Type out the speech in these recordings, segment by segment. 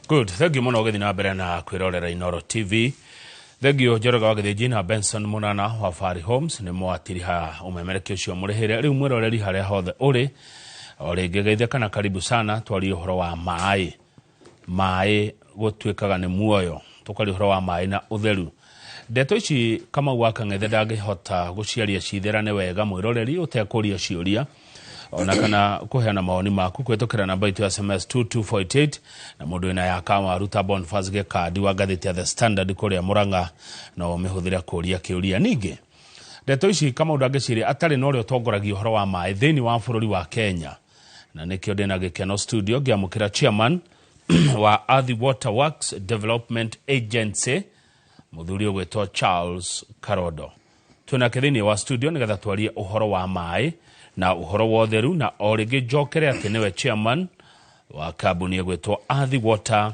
Good, thank you mũno ũgĩthiĩ na mbere na kwĩrorera Inoro TV. Thank you Njoroge wa Gĩthĩnji na Benson Mũnana wa Fari Homes nĩ mwatiriha ũmemerekia ũcio mũrĩhĩre. Rĩu mwĩroreri harĩa hothe ũrĩ, o rĩngĩ geithia kana karibu sana, twarie ũhoro wa maĩ. Maĩ gũtuĩkaga nĩ muoyo, tũkaria ũhoro wa maĩ na ũtheru. Ndeto ici Kamau wa Kang'ethe ndangĩhota gũciaria citherane wega mwĩroreri ũtekũria ciũria ona kana kũheana mawoni maku kũhĩtũkĩra namba itũ ya SMS 22488 na mũndũ wĩna ya kawaru ta Boniface Gĩkandi wa ngathĩti ya The Standard kũrĩa Mũrang'a no ũmĩhũthĩre kũria kĩũria. Ningĩ ndeto ici Kamau ndangĩciria atarĩ na ũrĩa ũtongoragia ũhoro wa maĩ thĩinĩ wa bũrũri wa Kenya, na nĩkĩo ndĩna gĩkeno studio ngĩamũkĩra chairman wa Athi Water Works Development Agency, mũthuri ũgwĩtwo Charles Karondo. Twĩnake thĩinĩ wa studio nĩgetha twarie ũhoro wa maĩ na ũhoro wa ũtheru, na o rĩngĩ njokere atĩ nĩwe chairman wa kambuni ĩgwĩtwo Athi Water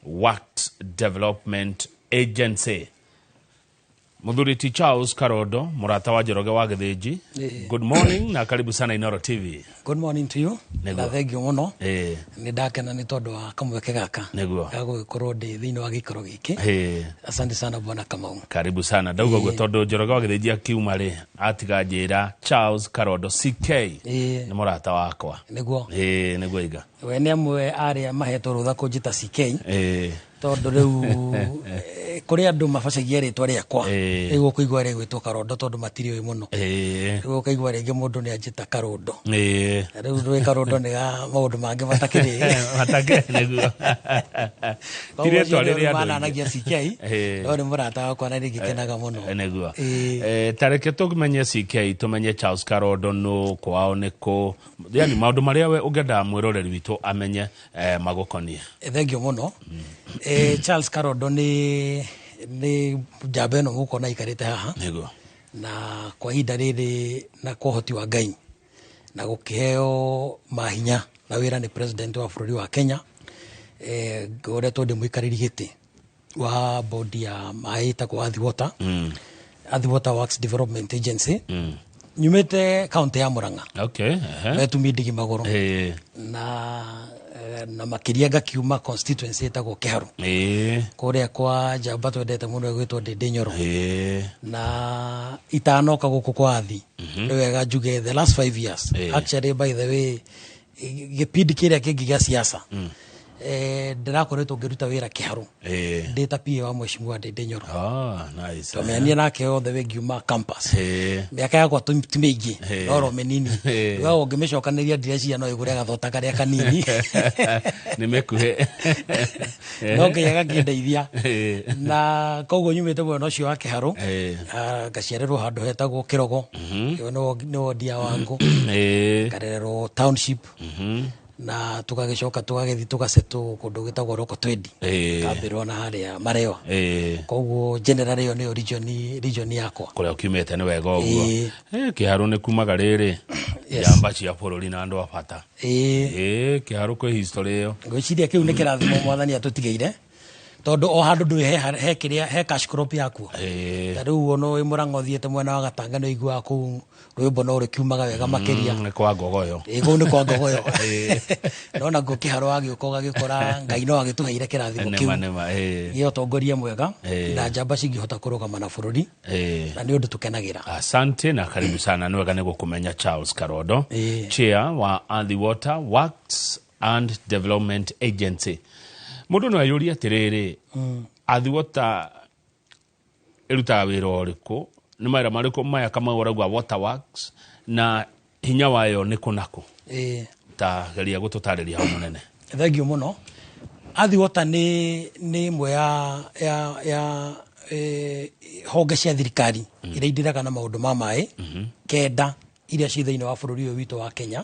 Works Development Agency. Mũthuri ti Charles Karondo, mũrata wa Njoroge wa Gĩthĩnji. Good morning na karibu sana Inoro TV. Good morning to you. Nĩguo. Na thank you mũno. Nĩ ndakena nĩ tondũ wa kamweke gaka. Nĩguo. Ga gũgĩkorwo ndĩ thĩinĩ wa gĩikaro gĩkĩ. Asante sana, Bwana Kamau. Karibu sana. Ndauga ũguo tondũ Njoroge wa Gĩthĩnji akiuma rĩ, atiga njĩra Charles Karondo CK nĩ mũrata wakwa. Nĩguo. Nĩguo iga. We nĩ amwe arĩa mahetwo rũtha kũnjĩta CK. Tondũ rĩu kũrĩ andũ mabacagia rĩtwa rĩakwa. Rĩu ũkũigua rĩgwĩtwo Karondo tondũ matirĩũĩ mũno. Rĩu ũkaigua rĩngĩ mũndũ nĩ anjĩta Karondo. Na rĩu ndũĩ Karondo nĩ ga maũndũ mangĩ matakĩrĩ. Matakĩrĩ nĩguo. Ti rĩtwa rĩrĩa andũ aingĩ. Mananagia CK. No nĩ mũrata wakwa na nĩ ngĩkenaga mũno. Nĩguo. Ta reke tũmenye CK, tũmenye Charles Karondo nũ, kwao nĩ kũ, yani maũndũ marĩa we ũngĩenda mwĩroreri witũ amenye magũkonie. Thank you mũno. Charles Karondo nĩ njamba ĩno mũkona aikarĩte haha. Na kwa ihinda rĩrĩ na kwa ũhoti wa Ngai na gũkĩheo mahinya na wĩra nĩ president wa bũrũri wa Kenya, ngoretwo ndĩ mũikarĩri gĩtĩ wa bodi ya maĩ ĩtagwo Athi Water, Athi Water Works Development Agency. Nyumĩte kaunti ya Murang'a, Metumi Ndigi Magũrũ, na makĩria ngakiuma constituency ĩtagwo Kĩharu, kũrĩa kwa njamba twendete mũno ĩgwĩtwo Ndĩndĩ Nyoro. Na itanoka gũkũ kwa Athi, nĩ wega njuge the last 5 years, actually, by the way, gĩpindi kĩrĩa kĩngĩ gĩa siasa, ndĩrakoretwo ngĩruta wĩra Kĩharu ndĩ ta PA wa Mheshimiwa Ndĩndĩ Nyoro. Ah, nice. Twamenyanire nake othe we ngiuma campus. Mĩaka yakwa ti mĩingĩ, no ro mĩnini. We ũngĩmĩcokanĩria ndireciria no ĩgũre gathota karĩa kanini. Nĩ mĩkuhĩ. No Ngai agakĩndeithia, na koguo nyumĩte mwena ũcio wa Kĩharũ. Ah, ngaciarĩrwo handũ hetagwo Kĩrogo. Ĩyo nĩ wondi ya Wangũ. Ngarererwo township na tũgagĩcoka tũgagĩthiĩ tũgacetwo kũndũ gwĩtagwo Rokotwendi, kambĩrwo na harĩa Marewa. Koguo general ĩyo nĩyo region yakwa. Kũrĩa ũkiumĩte nĩ wega ũguo. Kĩharũ nĩ kumaga rĩrĩ njamba cia bũrũri na andũ a bata. Kĩharũ kwĩ history ĩyo. Ngwĩciria kĩu nĩ kĩrathimo Mwathani atũtigĩire, tondũ o handũ ndũĩ he kĩrĩa he cash crop yakuo. Ta rĩu ona wĩ Mũrang'a ũthiĩte mwena wa Gatanga nĩ ũiguaga kũu rwĩmbo no rũkiumaga wega makĩria. Nĩ kwa Ngogoyo. Ĩ, kũu nĩ kwa Ngogoyo. No nakuo Kĩharũ wagĩũka ũgagĩkora Ngai no agĩtũheire kĩrathimo kĩu Nĩma nĩma. Gĩa ũtongoria mwega na njamba cingĩhota kũrũgama na bũrũri, na nĩ ũndũ tũkenagĩra. Asante na karibu sana. Nĩ wega nĩ gũkũmenya Charles Karondo, chair wa Athi Water Works and Development Agency. Mũndũ no eyũrie atĩrĩrĩ, Athi Water ĩrutaga wĩra ũrĩkũ? Nĩ mawĩra marĩkũ maya Kamau arauga Water Works, na hinya wayo nĩ kũ na kũ? Ta geria gũtũtarĩria hau, mũnene. Thank you mũno. Athi Water nĩ ĩmwe ya honge cia thirikari iria indiraga na maũndũ ma maĩ kenda iria ci thĩinĩ wa bũrũri ũyũ witũ wa Kenya.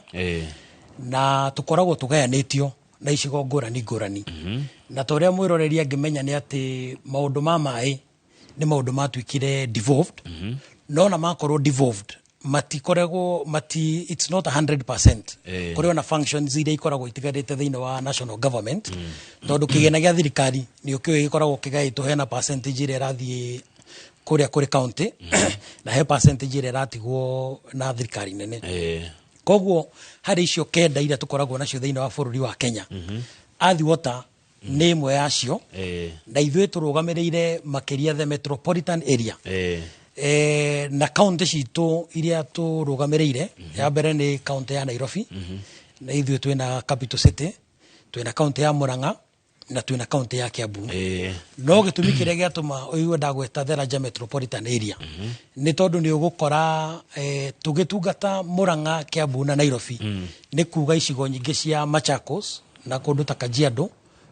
Na tũkoragwo tũgayanĩtio na icigo ngũrani ngũrani, na ta ũrĩa mwĩroreri angĩmenya nĩ atĩ maũndũ ma maĩ nĩ maũndũ matuĩkire devolved, no na makorwo devolved matikoragwo mati, it's not 100%. Kũrĩ ona functions iria ikoragwo itigarĩte thĩinĩ wa national government, tondũ kĩgĩna gĩa thirikari nĩ ũkĩũĩ gĩkoragwo kĩgaĩtwo, hena percentage ĩrĩa ĩrathiĩ kũrĩa kũrĩ county na he percentage ĩrĩa ĩratigwo na thirikari nene. Koguo harĩ icio kenda iria tũkoragwo nacio thĩinĩ wa bũrũri wa Kenya, Athi Water Nĩ ĩmwe yacio. Na ithuĩ tũrũgamĩrĩire makĩria the metropolitan area. Na kaunti citũ iria tũrũgamĩrĩire, ya mbere nĩ kaunti ya Nairobi, na ithuĩ twĩna capital city, twĩna kaunti ya Murang'a na twĩna kaunti ya Kiambu. No gĩtũmi kĩrĩa gĩatũma ũigue ndagweta the larger metropolitan area nĩ tondũ nĩ ũgũkora tũgĩtungata Murang'a, Kiambu na Nairobi, nĩ kuga icigo nyingĩ cia Machakos na kũndũ ta Kajiado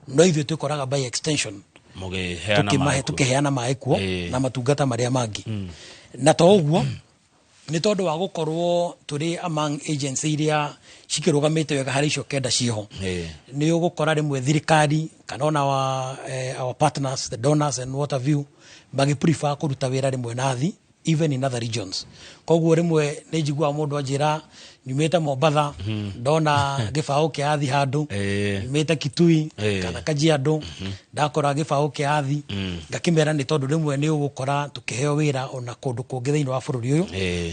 no ithuĩ twĩkoraga by extension mũgĩheana tũkĩmahe maĩ kuo. Tũkĩheana maĩ kuo na matungata marĩa mangĩ. Na to ũguo, nĩ tondũ wa gũkorwo tũrĩ among agency iria cikĩrũgamĩte wega harĩ icio kenda ciĩho, nĩ ũgũkora rĩmwe thirikari kana ona our partners, the donors and what have you, magĩ prefer kũruta wĩra rĩmwe na thi even in other regions. Koguo rĩmwe nĩ njiguaga mũndũ anjĩra, "Nyumĩte Mombatha, ndona gĩbaũ kĩa Athi handũ, nyumĩte Kitui kana Kajiado, ndakora gĩbaũ kĩa Athi." Ngakĩmera nĩ tondũ rĩmwe nĩ ũgũkora tũkĩheo wĩra ona kũndũ kũngĩ thĩinĩ wa bũrũri ũyũ,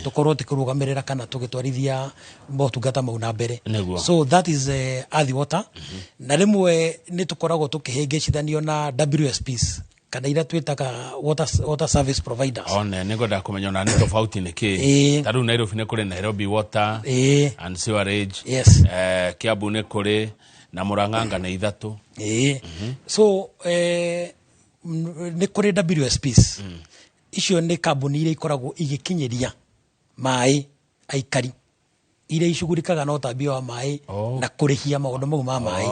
tũkorwo tũkĩrũgamĩrĩra kana tũgĩtwarithia motungata mau na mbere. So that is Athi Water. Na rĩmwe nĩ tũkoragwo tũkĩhĩngĩcithanio na WSPs kana iria twĩtaga water service providers. One nĩ ngwenda kũmenya ona nĩ tofauti nĩ kĩ. Ta rĩu Nairobi nĩ kũrĩ Nairobi Water and Sewerage. Kiambu nĩ kũrĩ na Murang'a anga nĩ ithatũ. So nĩ kũrĩ WSPs. Icio nĩ kambuni iria ikoragwo igĩkinyĩria maĩ aikari, iria icugurikaga na ũtambia wa maĩ na kũrĩhia maũndũ mau ma maĩ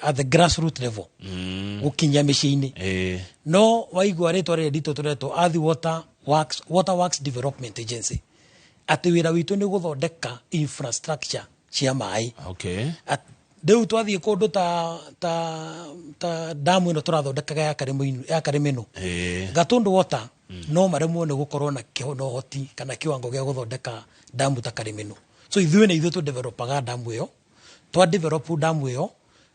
at the grassroot level, gũkinyia mĩciĩ-inĩ. No waigua rĩtwa rĩrĩ ritũ tũretwo Athi Water Works, Water Works Development Agency, atĩ wĩra witũ nĩ gũthondeka infrastructure cia maĩ. Rĩu twathiĩ kũndũ ta damu ĩno tũrathondekaga ya Karĩmũ, ya Karĩmĩnũ, Gatundu Water no maremwo nĩ gũkorwo na ũhoti kana kiwango gĩa gũthondeka damu ta Karĩmĩnũ. So ithuĩ nĩ ithuĩ tũdevelopaga damu ĩyo. Twa develop damu ĩyo,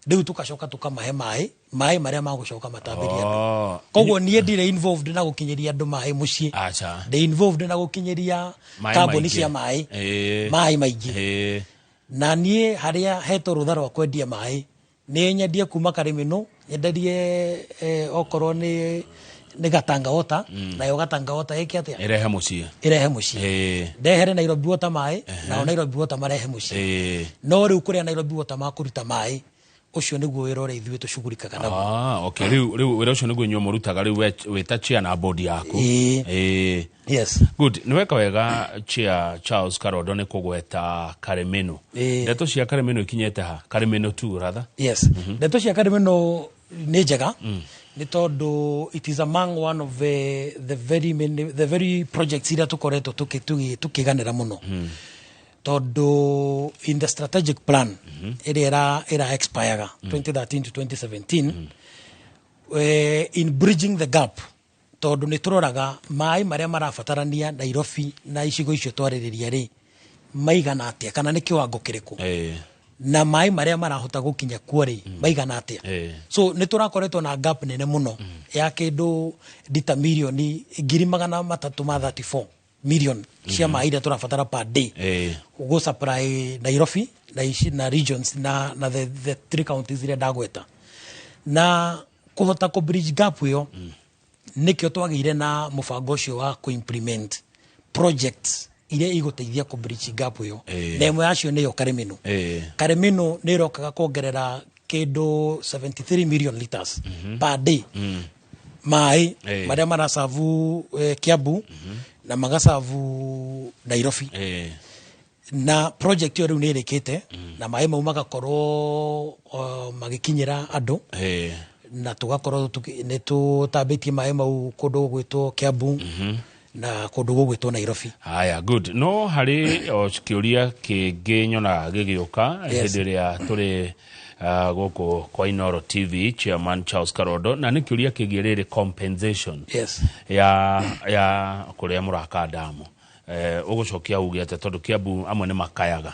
rĩu tũgacoka tũkamahe maĩ, maĩ marĩa magũcoka matambĩrie andũ. Koguo niĩ ndirĩ involved na gũkinyĩria andũ maĩ mũciĩ. Acha. Ndĩ involved na gũkinyĩria Maĩ kambuni maingĩ. cia maĩ maĩ maingĩ. Na niĩ harĩa hetwo rũtha rwa kwendia maĩ, nĩ nyendie kuma Karĩmĩnũ, nyenderie okorwo nĩ Gatanga Water, nayo Gatanga Water ĩke atĩa? Ĩrehe mũciĩ. Ĩrehe mũciĩ. Ndehere Nairobi Water maĩ, nao Nairobi Water marehe mũciĩ. No rĩu kũrĩa Nairobi Water makũruta maĩ, ũcio nĩguo wĩra ũrĩa ithuĩ tũcugurikaga naguo. Ah, okay. Rĩu wĩra ũcio nĩguo inyuĩ mũrutaga rĩu wĩ ta chair na board yaku. Ĩĩ. Yes. Good. Nĩ weka wega, chair Charles Karondo, nĩ kũgweta Karĩmĩnũ. Ndeto cia Karĩmĩnũ ikinyĩte ha? Karĩmĩnũ tu rather. Yes, ndeto cia Karĩmĩnũ nĩ njega, nĩ tondũ it is among one of the very many, the very projects iria tũkoretwo tũkĩganĩra mũno, tondũ in the strategic plan ĩrĩa ĩra expireaga 2013 to 2017, in bridging the gap, tondũ nĩ tũroraga maĩ marĩa marabatarania Nairobi na icigo icio twarĩrĩria rĩ maigana atĩa kana nĩ kĩwango kĩrĩkũ, na maĩ marĩa marahota gũkinya kuo rĩ maigana atĩa. So nĩ tũrakoretwo na gap nene mũno ya kĩndũ lita mirioni 334 million cia maĩ iria tũrabatara per day gũ supply Nairobi na ici na regions na the three counties iria ndagweta. Na kũhota kũ bridge gap ĩyo, nĩkĩo twagĩire na mũbango ũcio wa kũ implement projects iria igũteithia kũ bridge gap ĩyo. Na ĩmwe yacio nĩyo Karĩmĩnũ. Karĩmĩnũ nĩ ĩrokaga kuongerera kĩndũ 73 million liters per day maĩ marĩa maracabu Kiambu na magacabu Nairobi. Na project ĩyo rĩu nĩ ĩrĩkĩte na maĩ mau magakorwo magĩkinyĩra andũ, na tũgakorwo nĩ tũtambĩtie maĩ mau kũndũ gũgwĩtwo Kiambu na kũndũ gũgwĩtwo Nairobi. Haya, good. No harĩ o kĩũria kĩngĩ nyonaga gĩgĩũka hĩndĩ ĩrĩa tũrĩ gũkũ kwa Inoro TV, Chairman Charles Karondo, na nĩ kĩũria kĩgiĩ rĩrĩ compensation ya kũrĩa mũraka ndamu. Ũgũcokia uge atĩa, tondũ Kiambu amwe nĩ makayaga?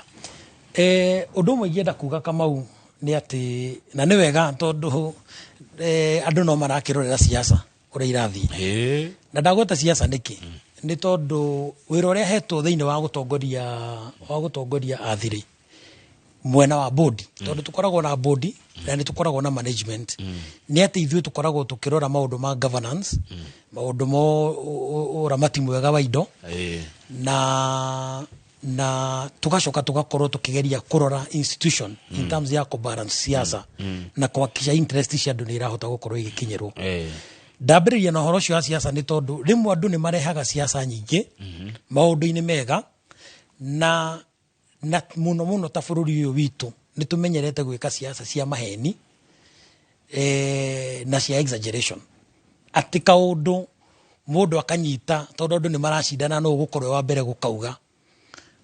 Ũndũ ũmwe ingĩenda kuga, Kamau, nĩ atĩ na nĩ wega tondũ andũ no marakĩrorera siasa ũrĩa irathiĩ. Na ndagweta siasa nĩkĩ? Nĩ tondũ wĩra ũrĩa hetwo thĩinĩ wa gũtongoria Athiri Mwena wa board, tondũ tũkoragwo na board na nĩ tũkoragwo na management, nĩ atĩ ithuĩ tũkoragwo tũkĩrora maũndũ ma governance, maũndũ ma ũramati mwega wa indo, na tugacoka tugakorwo tukigeria kurora institution in terms ya kubalance siasa na kuhakikisha interest cia andũ nĩ irahota gũkorwo igĩkinyĩrwo. Ndambĩrĩria na ũhoro ũcio wa siasa nĩ tondũ rĩmwe andũ nĩ marehaga siasa nyingĩ maũndũ-inĩ mega, na mũno mũno ta bũrũri ũyũ witũ nĩ tũmenyerete gwĩka siasa cia maheni na cia exaggeration, atĩ kaũndũ mũndũ akanyita tondũ andũ nĩ maracindana no ũgũkorwo wa mbere gũkauga,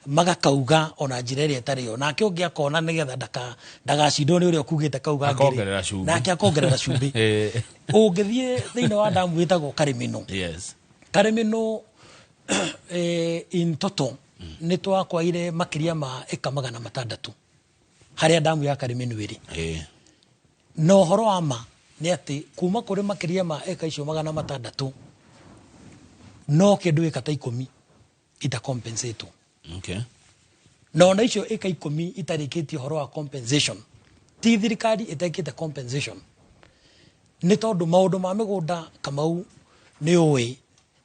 magakauga ona njĩra ĩrĩa ĩtarĩ yo, nake ũngĩ akona nĩgetha ndagacindwo nĩ ũrĩa ũkugĩte kauga angĩ rĩ, Akongerera cumbĩ. Nake akongerera cumbĩ. Ũngĩthiĩ thĩinĩ wa damu wĩtagwo Karimino, Karimino in total nĩ twakwaire makĩria ma ĩka 600 harĩa damu ya Karimino ĩrĩ. Na ũhoro wa ma nĩ atĩ kuma kũrĩ makĩria ma ĩka icio 600, no kĩndũ ĩka ta 10 itacompensatwo. Na ona icio ĩka 10 itarĩkĩtie ũhoro wa compensation, ti thirikari ĩtekĩte compensation, nĩ tondũ maũndũ ma mĩgũnda, Kamau, nĩ ũĩ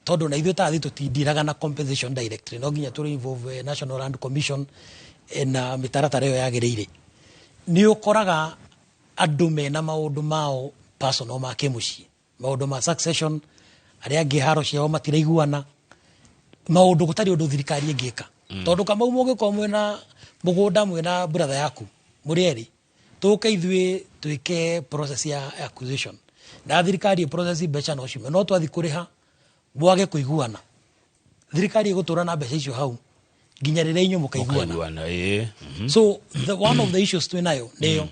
tondũ na ithuĩ tathi tũtindiraga na compensation directly, no nginya tũrĩ involve National Land Commission na mĩtaratara ĩyo yagĩrĩire. Nĩ ũkoraga andũ mena maũndũ mao personal ma kĩmũciĩ, maũndũ ma succession, arĩa angĩ haro ciao matiraiguana, maũndũ gũtarĩ ũndũ thirikari ĩngĩka, tondũ Kamau, mũngĩkorwo mwĩna mũgũnda mwĩna brother yaku mũrĩ erĩ, tũke ithuĩ twĩke process ya acquisition na thirikari ĩ process, mbeca no ciume, no twathi kũrĩha mwage kũiguana, thirikari ĩgũtũra na mbeca icio hau nginya rĩrĩa inyuĩ mũkaiguana. Mũkaiguana, ĩĩ. So one of the issues twĩ nayo nĩyo.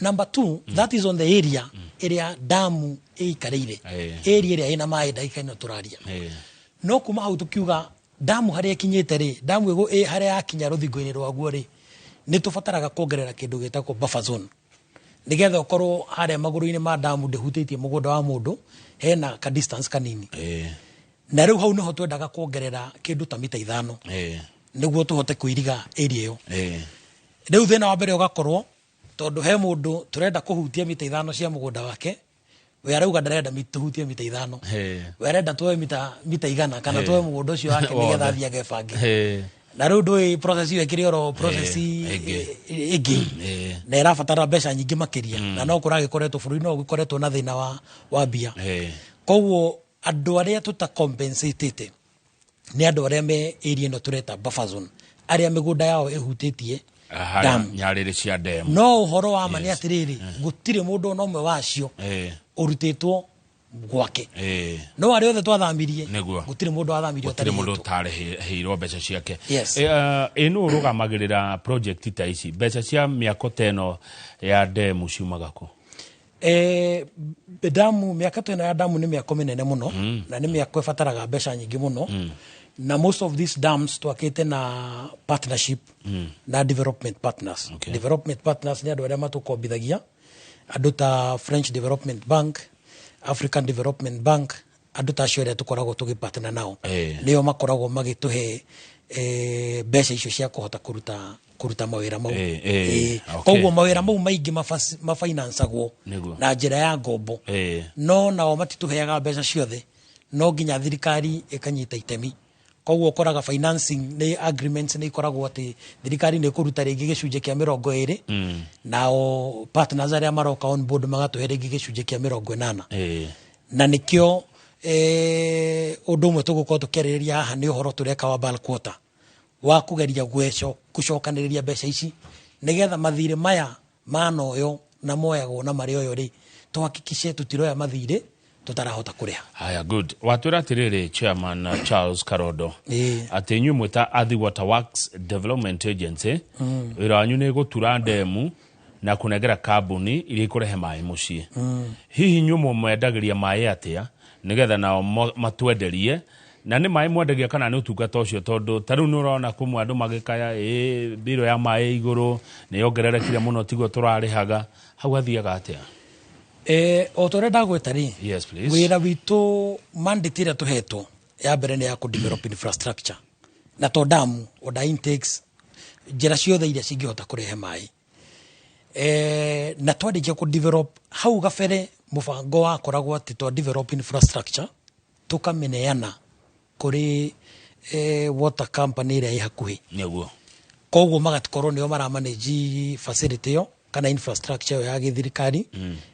Number two, that is on the area ĩrĩa damu ĩikarĩire, area ĩrĩa ĩna maĩ ndagĩka ĩno tũraria. No kuma hau tukiuga damu harĩa ĩkinyĩte rĩ, damu harĩa yakinya rũthingo-inĩ rwaguo rĩ, nĩ tũbataraga kuongerera kĩndũ gĩtagwo buffer zone, nĩgetha ũkorwo harĩa magũrũ-inĩ ma damu ndĩhutĩtie mũgũnda wa mũndũ, hena ka distance kanini. Na rĩu hau nĩho twendaga kuongerera kĩndũ ta mita 5 nĩguo tũhote kũiriga area ĩyo. Rĩu thĩna wa mbere ũgakorwo tondũ he mũndũ tũrenda kũhutia mita 5 cia mũgũnda wake, we arauga ndarenda tũhutie mita 5, we arenda tuoe mita 100 kana tuoe mũgũnda ũcio wake nĩgetha Wothe. athiĩ agebange. Na rĩu ndũĩ process ĩyo ĩkĩrĩ oro process Ĩngĩ. ĩngĩ na ĩrabatara mbeca nyingĩ makĩria, na no kũragĩkoretwo bũrũri no gũkoretwo na thĩna wa mbia. Koguo andũ arĩa tũta compensatĩte nĩ andũ arĩa me area ĩno tũreta buffer zone, arĩa mĩgũnda yao ĩhutĩtie Harĩa damu. Nyarĩrĩ cia demu. No ũhoro wa ma nĩ atĩrĩrĩ, gũtirĩ mũndũ ona ũmwe wacio ũrutĩtwo gwake, no arĩa othe twathamirie, gũtirĩ mũndũ wathamirio Gũtirĩ mũndũ ũtarĩhĩtwo. ũtarĩhĩirwo mbeca ciake. Yes. Ĩ nũ ũrũgamagĩrĩra project ta ici? Mbeca cia mĩako ta ĩno ya demu ciumaga kũ? Damu, mĩaka ta ĩno ya damu nĩ mĩako mĩnene mũno na nĩ mĩako ĩbataraga mbeca nyingĩ mũno, na most of these dams twakĩte na partnership na development partners. Development partners nĩ andũ arĩa matũkombithagia, andũ ta French Development Bank, African Development Bank, andũ ta acio arĩa tũkoragwo tũgĩpartner nao, nĩo makoragwo magĩtũhe mbeca icio cia kũhota kũruta mawĩra mau. Koguo mawĩra mau maingĩ mafinancagwo na njĩra ya ngombo, no nao matitũheaga mbeca ciothe, no nginya thirikari ĩkanyita itemi. Koguo ũkoraga financing nĩ agreements nĩ ikoragwo atĩ thirikari nĩ ĩkũruta rĩngĩ gĩcunjĩ kĩa 20, nao partners arĩa maroka on board magatũhe rĩngĩ gĩcunjĩ kĩa 80. Na nĩkĩo ũndũ ũmwe tũgũkorwo tũkĩarĩrĩria haha nĩ ũhoro tũreka wa bulk water, wa kũgeria gũcokanĩrĩria mbeca ici nĩgetha mathirĩ maya manoyo na moyagwo na marĩ oyo rĩ, tũhakikice tũtiroya mathirĩ tũtarahota kũrĩha. Haya, good. Watwĩra atĩrĩrĩ, chairman Charles Karondo, atĩ inyuĩ mwĩta Athi Water Works Development Agency, wĩra wanyu nĩ gũtura ndemu na kũnengera kambuni iria ikũrehe maĩ mũciĩ. Hihi inyuĩ mũmendagĩria maĩ atĩa nĩgetha nao matwenderie? Na nĩ maĩ mwendagia kana nĩ ũtungata ũcio? Tondũ ta rĩu nĩ ũrona kũmwe andũ magĩkaya ĩ mbirũ ya maĩ igũrũ nĩ yongererekire mũno, tiguo tũrarĩhaga. Hau hathiaga atĩa? O ta ũrĩa ndagweta rĩ, Yes, please. wĩra witũ, mandate ĩrĩa tũhetwo ya mbere nĩ ya kũ develop infrastructure, na to damu, water intakes, Njĩra ciothe iria cingĩhota kũrehe maĩ, na twarĩkia kũ develop hau gabere, mũbango wakoragwo atĩ twa develop infrastructure, tũkamĩneana kũrĩ water company ĩrĩa ĩ hakuhĩ. Koguo magakorwo nĩo maramanage facility ĩyo kana infrastructure ĩyo ya gĩthirikari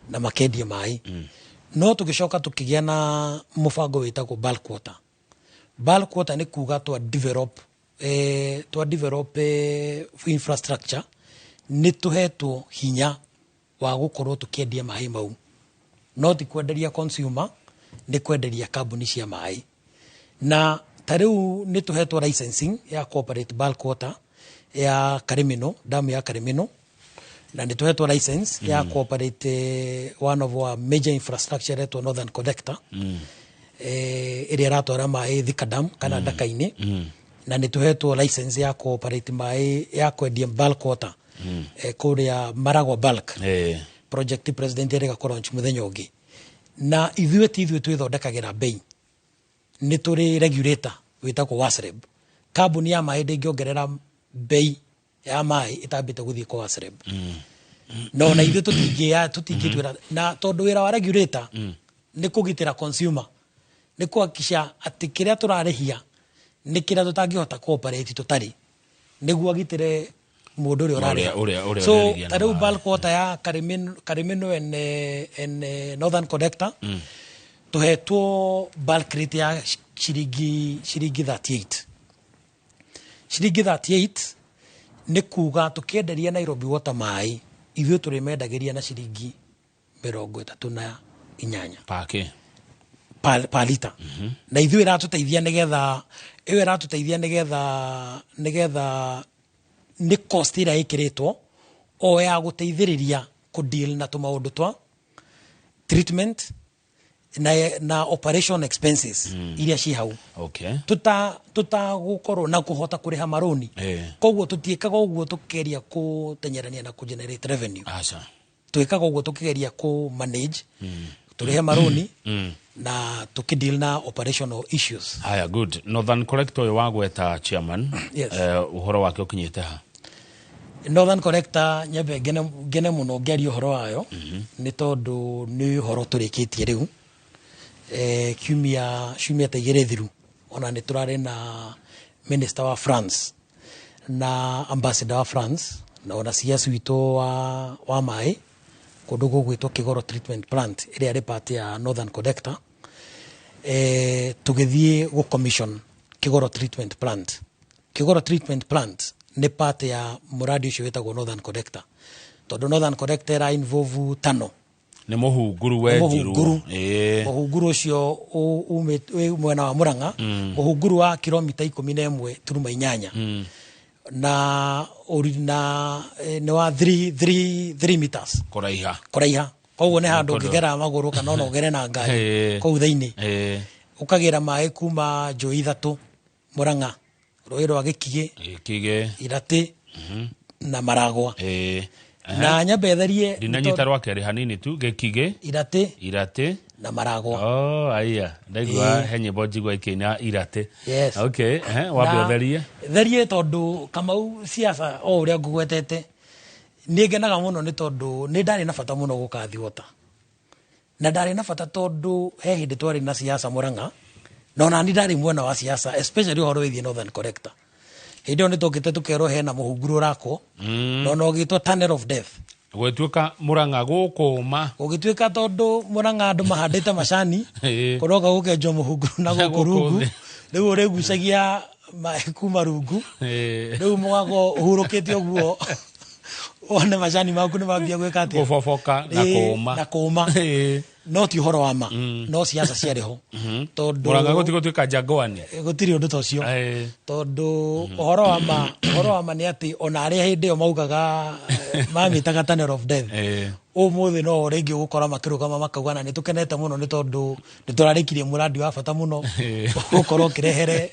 na makendia maĩ. No tũgĩcoka tũkĩgĩa na mũbango wĩtagwo bulk water. Bulk water nĩ kuga twa develop infrastructure, nĩ tũhetwo hinya wa gũkorwo tũkĩendia maĩ mau, no ti kwenderia consumer, nĩ kwenderia kambuni cia maĩ. Na ta rĩu nĩ tũhetwo licensing ya cooperate bulk water ya Karimino, damu ya Karimino, na nĩ tũhetwo license ya cooperate one of our major infrastructure ĩretwo Northern Collector, ĩrĩa ĩratwara maĩ Thika Dam kana Ndaka-inĩ, na nĩ tũhetwo license ya cooperate maĩ ya kwendia bulk water kũrĩa Maragua Bulk project. President erĩga kũ launch mũthenya ũngĩ. Na ithuĩ ti ithuĩ twĩthondekagĩra bei, nĩ tũrĩ regulator wĩtagwo WASREB. Kambuni ya maĩ ndĩngĩongerera bei ya maĩ ĩtambĩte gũthiĩ kwa WASREB. No na ithuĩ tũtingĩtuĩra, na tondũ wĩra wa regulator nĩ kũgitĩra consumer, nĩ kũhakikisha atĩ kĩrĩa tũrarĩhia nĩ kĩrĩa tũtangĩhota cooperate tũtarĩ, nĩguo agitĩre mũndũ ũrĩa ũrarĩha. Ũrĩa So ũrerithia ta na rĩu maĩ. Bulk water ya Karimino and Northern Collector, tũhetwo bulk rate ya ciringi 38. Ciringi 38 nĩ kuga tũkĩenderia Nairobi Water maĩ, ithuĩ tũrĩmendagĩria na ciringi 38. Pake. Per lita. Na ithuĩ ĩratũteithia nĩgetha ĩyo ĩratũteithia nĩgetha nĩ cost ĩrĩa ĩkĩrĩtwo o ya gũteithĩrĩria kũ deal na tũmaũndũ twa treatment na operation expenses iria ci hau. Tuta gũkorwo na kũhota kũrĩha marũni. Koguo tũtiĩkaga ũguo tũkĩgeria kũtenyerania na kũ generate revenue. Aca. Twĩkaga ũguo tũkĩgeria kũ manage tũrĩhe marũni na tũkĩ deal na operational issues. Haya, good. Northern Collector ũyũ wagweta, chairman, Yes. Ũhoro wake ũkinyĩte ha? Northern Collector, nyambe ngene mũno ngĩaria ũhoro wayo, nĩ tondũ nĩ ũhoro tũrĩkĩtie rĩu kiumia ta 2 thiru. Ona nĩ tũrarĩ na minister wa France na ambassador wa France na ona CS witũ wa maĩ kũndũ gũgwĩtwo Kigoro Treatment Plant ĩrĩa ĩrĩ part ya Northern Collector, tũgĩthiĩ gũ commission Kigoro Treatment Plant. Kigoro Treatment Plant nĩ part ya mũradi ũcio wĩtagwo Northern Collector, tondũ Northern Collector ĩra involve tano. Nĩ mũhunguru wenjirwo. Mũhunguru. Mũhunguru ũcio wĩ mwena wa Murang'a, mũhunguru wa kilomita 11.8 na nĩ wa 3 meters kũraiha. Kũraiha. Koguo nĩ handũ Kũndũ. ũngĩgera magũrũ kana ona ũgere na ngari kũu thĩinĩ. Ũkagĩra maĩ kuma njũĩ ithatũ Murang'a, rũĩ rwa Gĩkigĩ, Gĩkigĩ. Iratĩ na Maragwa. Na nyambe therie. Ndinanyita rwa kerĩ hanini tu. Gĩkigĩ. Iratĩ. Iratĩ. Na Maragwa. Oh, aya ndaigua he nyĩmbo njigua ikĩina Iratĩ. Yes. Okay, wambe Na- ũtherie. Therie, tondũ Kamau, siasa o ũrĩa ngũgwetete, nĩ ngenaga mũno nĩ tondũ nĩ ndarĩ na bata mũno gũka Thiwota, na ndarĩ na bata tondũ he hĩndĩ twarĩ na siasa Murang'a, na ona ni ndarĩ mwena wa siasa, especially ũhoro wĩgiĩ Northern Collector. Hĩndĩ ĩyo nĩ tũkĩte tũkerwo hena mũhunguru ũrakwo na ona ũgĩtwo tunnel of death. Gwĩtuĩka Mũrang'a gũkũma. Gũgĩtuĩka tondũ Murang'a andũ mahandĩte macani, kũroka gũkenjwo mũhunguru na Na gũkũ gũkũ rungu. thĩ. Rĩu ũrĩgucagia maĩ kuma rungu. Rĩu mũgago ũhurũkĩte ũguo, wone macani maku nĩ mambia gwĩka atĩa? Gũboboka na kũma. Na kũma. No ti ũhoro wa ma, no siasa ciarĩ ho tondũ Mũrang'a gũtigũtuĩka Jangwani. Gũtirĩ ũndũ ta ũcio, tondũ ũhoro wa ma nĩ atĩ ona arĩa hĩndĩ ĩyo maugaga, mamĩtaga tunnel of death, ũmũthĩ no rĩngĩ ũgũkora makĩrũgama makauga na nĩ tũkenete mũno nĩ tondũ nĩ tũrarĩkirie mũrandi wa bata mũno ũgũkorwo ũkĩrehere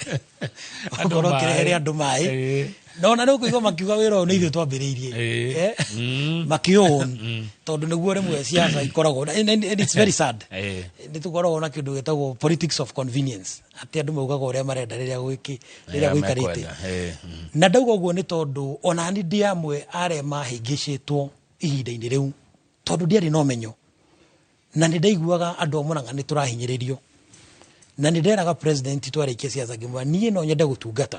Andũ ũgũkorwo ũkĩrehere maĩ. andũ maĩ. No na rĩu kũigua makiuga wĩra ũyũ nĩ ithuĩ twambĩrĩirie. Makĩũn tondũ nĩguo rĩmwe siasa ikoragwo and it's very sad. Nĩ tũkoragwo na kĩndũ gĩtagwo politics of convenience, atĩ andũ maugaga ũrĩa marenda rĩrĩa gwĩki rĩrĩa gũikarĩte. Mekwenda. Na ndauga ũguo nĩ tondũ ona ni ndĩ amwe arĩa mahĩngĩcĩtwo ihinda-inĩ rĩu, tondũ ndiarĩ na ũmenyo, na nĩ ndaiguaga andũ a Murang'a nĩ tũrahinyĩrĩrio, na nĩ nderaga president twarĩkia siasa ngĩmwĩra niĩ no nyende gũtungata,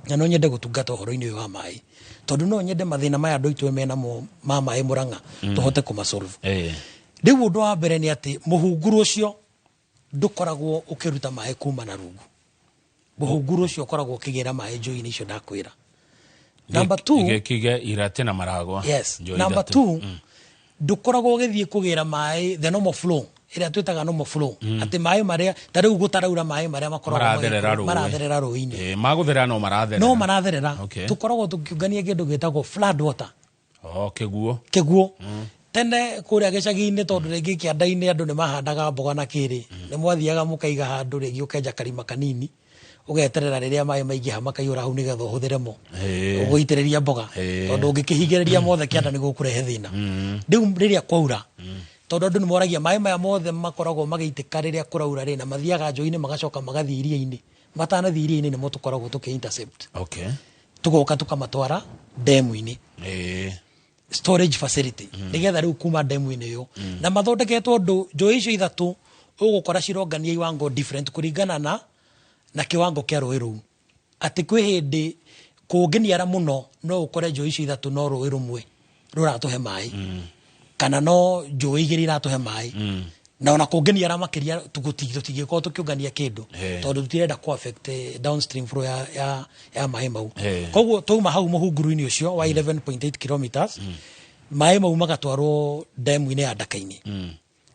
na no nyende gũtungata ũhoro-inĩ ũyũ wa maĩ, tondũ no nyende mathĩna maya andũ aitũ menamo ma maĩ Murang'a tũhote kũmasolve. Rĩu ũndũ wa mbere nĩ atĩ mũhunguru ũcio ndũkoragwo ũkĩruta maĩ kuma na rungu. Mũhunguru ũcio ũkoragwo ũkĩgĩra maĩ njũĩ-inĩ icio ndakwĩra. Number two, Gĩkige irate na maragwa. Yes. Njũĩ Number ithatũ. two, ndũkoragwo ũgĩthiĩ kũgĩra maĩ the normal flow ĩrĩa twĩtaga normal flow, atĩ maĩ marĩa ta rĩu gũtaraura, maĩ marĩa makoragwo maratherera rũĩ. Maratherera rũĩ-inĩ. Magũtherera no maratherera. No maratherera. Tũkoragwo tũkĩũngania kĩndũ gĩtagwo flood water. Oh, kĩguo. Kĩguo. Tene kũrĩa gĩcagi-inĩ, tondũ rĩngĩ kĩanda-inĩ andũ nĩ mahandaga mboga na kĩrĩ, nĩ mwathiaga mũkaiga handũ, rĩngĩ ũkenja karima kanini, ũgeterera rĩrĩa maĩ maingĩha makaiyũra hau nĩgetha ũhũthĩre mo ũgũitĩrĩria mboga, tondũ ũngĩkĩhingĩrĩria mothe kĩanda nĩ gũkũrehe thĩna. Rĩu rĩrĩa kwaura, tondũ andũ nĩ moragia maĩ maya mothe makoragwo magĩitĩka rĩrĩa kũraura rĩ, na mathiaga njũĩ-inĩ magacoka magathiĩ iria-inĩ, matanathiĩ iria-inĩ nĩmo tũkoragwo tũkĩ intercept, tũgoka tũkamatwara ndemu-inĩ, storage facility, nĩgetha rĩu kuma ndemu-inĩ ĩyo, na mathondeketwo ũndũ njũĩ icio ithatũ ũgũkora cirongania iwango different kũringana na kĩwango kĩa rũĩ rũu, atĩ kwĩ hĩndĩ kũngĩniara mũno no ũkore njũĩ icio ithatũ no rũĩ rũmwe rũratũhe maĩ, kana no njũĩ igĩrĩ iratũhe maĩ, na ona kũngĩniara makĩria tũtingĩkorwo tũkĩũngania kĩndũ, tondũ tũtirenda kũ affect downstream flow ya maĩ mau. Koguo twauma hau mũhunguru-inĩ ũcio wa 11.8 kilometers, maĩ mau magatwarwo ndemu-inĩ ya Ndaka-inĩ.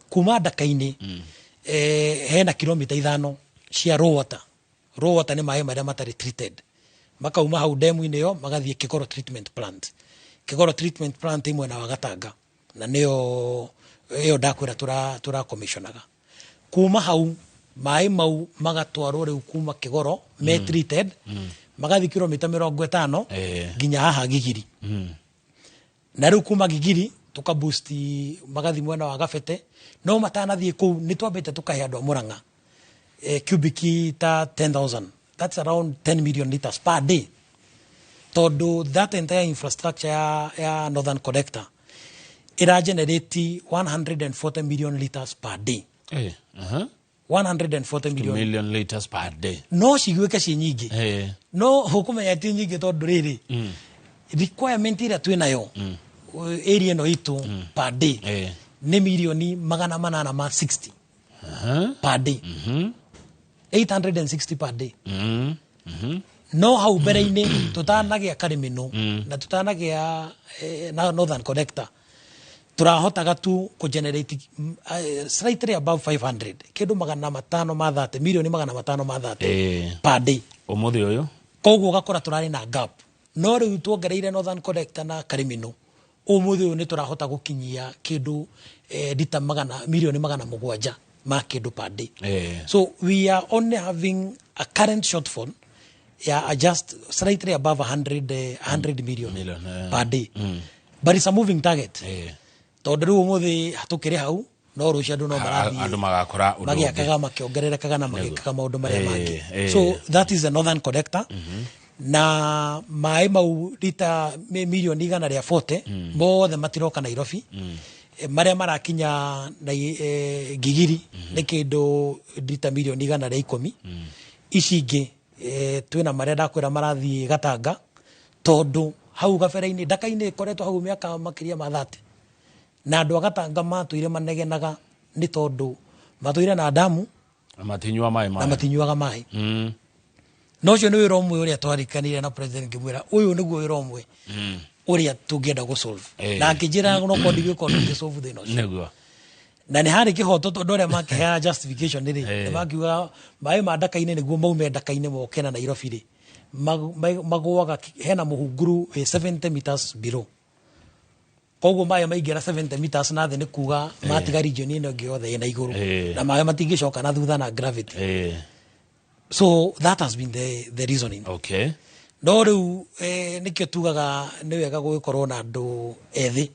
Kuma Ndaka-inĩ, hena kilomita 5 cia raw water. Raw water nĩ maĩ marĩa matarĩ treated. Makauma hau ndemu-inĩ ĩyo magathiĩ Kĩgoro treatment plant. Kĩgoro treatment plant ĩ mwena wa Gatanga, na nĩyo ĩyo ndakwĩra tũra commissionaga. Kuma hau maĩ mau magatwarwo rĩu kuma Kĩgoro me treated, magathiĩ kilomita 50 nginya haha Gigiri. Na rĩu kuma Gigiri tũka boost magathiĩ mwena wa Gabete, no matanathiĩ kũu nĩ twambĩte tũkahe andũ a Murang'a cubic ta 10,000, that's around 10 million liters per day, tondũ that entire infrastructure ya Northern Connector ĩra generate 140 million liters per day. 140 million million liters per day. No ciguĩke ciĩ nyingĩ, no ũkũmenya ti nyingĩ, tondũ rĩrĩ requirement ĩrĩa twĩ nayo area ĩno itũ per day nĩ mirioni 860 per day, 860 per day. No hau mbere-inĩ tũtanagĩa Karĩmĩnũ na tũtanagĩa na Northern Connector, tũrahotaga tu kũ generate slightly above 500, kĩndũ 530, mirioni 530 per day. Ũmũthĩ ũyũ? Koguo ũgakora tũrarĩ na gap, no rĩu tuongereire Northern Connector na Karĩmĩnũ, ũmũthĩ ũyũ nĩ tũrahota gũkinyia kĩndũ lita magana mirioni 700 ma kĩndũ per day. So we are only having a current shortfall ya just slightly above 100 million, Million, per day, but it's a moving target, tondũ rĩu ũmũthĩ tũkĩrĩ hau, no rũciũ andũ no marathiĩ andũ magakora ũndũ ũngĩ. Magĩakaga, makĩongererekaga na magĩkaga maũndũ marĩa mangĩ. So that is the Northern Connector, na maĩ mau rita mirioni 140 mothe matiroka Nairobi. Marĩa marakinya na Gigiri nĩ kĩndũ rita mirioni 110. Ici ingĩ, twĩna marĩa ndakwĩra marathiĩ Gatanga, tondũ hau gabere-inĩ Ndaka-inĩ ĩkoretwo hau mĩaka makĩria ma 30, na andũ a Gatanga matũire manegenaga nĩ tondũ matũire na damu Na matinyua maĩ na mayo. Matinyuaga maĩ. Na ũcio nĩ wĩra ũmwe ũrĩa twarikanire na president, ngĩmwĩra ũyũ nĩguo wĩra ũmwe ũrĩa tũngĩenda gũ-solve, na akĩnjĩra no korwo ndigwĩka ũndũ ũngĩ-solve thĩna ũcio. Na nĩ harĩ kĩhoto, tondũ arĩa makĩheana justification rĩ, nĩ makiuga maĩ ma Ndaka-inĩ nĩguo maume Ndaka-inĩ moke na Nairobi rĩ, magũaga hena mũhunguru wĩ 70 meters below, koguo maĩ maingĩra 70 meters na thĩ nĩ kuga matiga region ĩno ĩngĩ yothe ĩna igũrũ, na maĩ matingĩcoka na thutha na gravity. So that has been the reasoning. No rĩu nĩkĩo tugaga nĩ wega gũgĩkorwo na andũ ethĩ,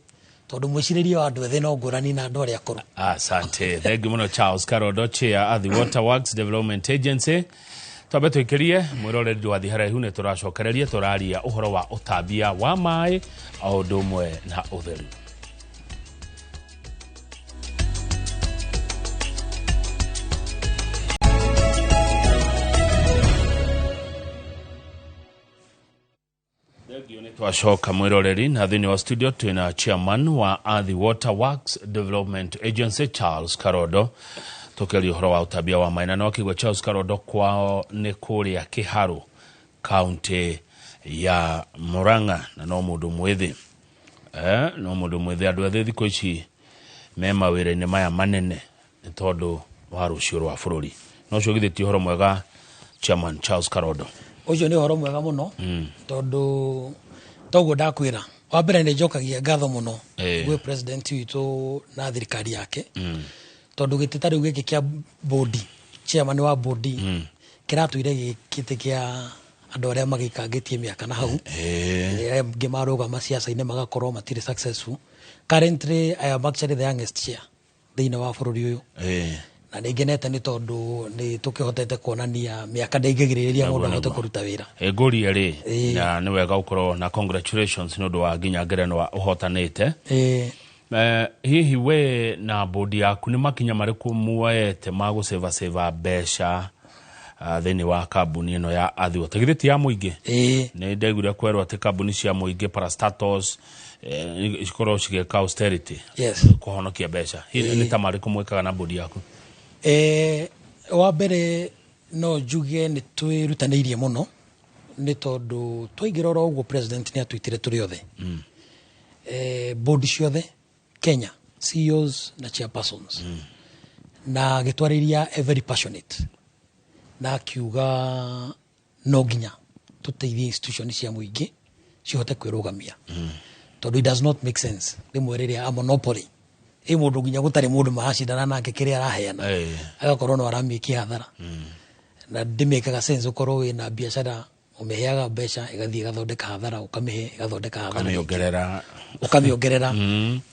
tondũ mwĩcirĩrie wa andũ ethĩ no ngũrani na andũ arĩa akũrũ. Asante, thank you muno Charles Karondo, chair at the Water Works Development Agency. Twambe twĩkĩrie mwĩroreri ndwathi haraihu, nĩ tũracokereria tũraria ũhoro wa ũtambia wa maĩ o ũndũ ũmwe na ũtheru. Twacoka mwĩroreri, na thĩinĩ wa studio twĩna chairman wa Athi Water Works Development Agency Charles Karondo, tũkĩaria ũhoro wa ũtambia wa maĩ. Na no akĩigua Charles Karondo kwao nĩ kũrĩa Kĩharũ, kaunti ya Murang'a, na no mũndũ mwĩthĩ, no mũndũ mwĩthĩ. Andũ ethĩ thikũ ici me mawĩra-inĩ maya manene nĩ tondũ wa rũciũ rwa bũrũri. No ũcio githĩ ti ũhoro mwega, chairman Charles Karondo? Ũcio nĩ ũhoro mwega mũno, tondũ toguo ndakwĩra, wa mbere nĩ njokagia ngatho mũno gwĩ president witũ na thirikari yake, tondũ gĩtĩ ta rĩu gĩkĩ kĩa bodi, chairman wa bodi, kĩratũire gĩ gĩtĩ kĩa andũ arĩa magĩikangĩtie mĩaka na hau, arĩa angĩ marũgama ciaca-inĩ magakorwo matirĩ successful. Currently I am actually the youngest chair thĩinĩ wa bũrũri ũyũ, na nĩ ngenete nĩ tondũ nĩ tũkĩhotete kuonania mĩaka ndĩngĩgirĩrĩria mũndũ ahote kũruta wĩra. Ngũrie rĩ, na nĩ wega ũkorwo na congratulations nĩ ũndũ wa nginya ngerenwa ũhotanĩte. Hihi we na bodi yaku nĩ makinya marĩkũ muoete ma gũcĩvacĩva mbeca thĩinĩ wa kambuni ĩno ya Athi Water? Githĩ ti ya mũingĩ? Nĩ ndaiguire kwerwo atĩ kambuni cia mũingĩ, parastatals, cikorwo cigĩka austerity, kũhonokia mbeca. Hihi nĩ ta marĩkũ mwĩkaga na bodi yaku? Wa mbere no njuge nĩ twĩrutanĩirie mũno, nĩ tondũ twaingĩra oro ũguo president nĩ atwĩtire tũrĩ othe, bodi ciothe Kenya, CEOs na chairpersons, na agĩtwarĩria a very passionate, na akiuga no nginya tũteithie institution cia mũingĩ cihote kwĩrũgamia, tondũ it does not make sense rĩmwe rĩrĩa a monopoly ĩ mũndũ nginya gũtarĩ mũndũ maracindana nake kĩrĩa araheana, agakorwo no aramĩkia hathara, na ndĩmĩkaga sense ũkorwo wĩna biacara, ũmĩheaga mbeca ĩgathiĩ ĩgathondeka hathara, ũkamĩhe ĩgathondeka hathara rĩngĩ. Ũkamĩongerera. Ũkamĩongerera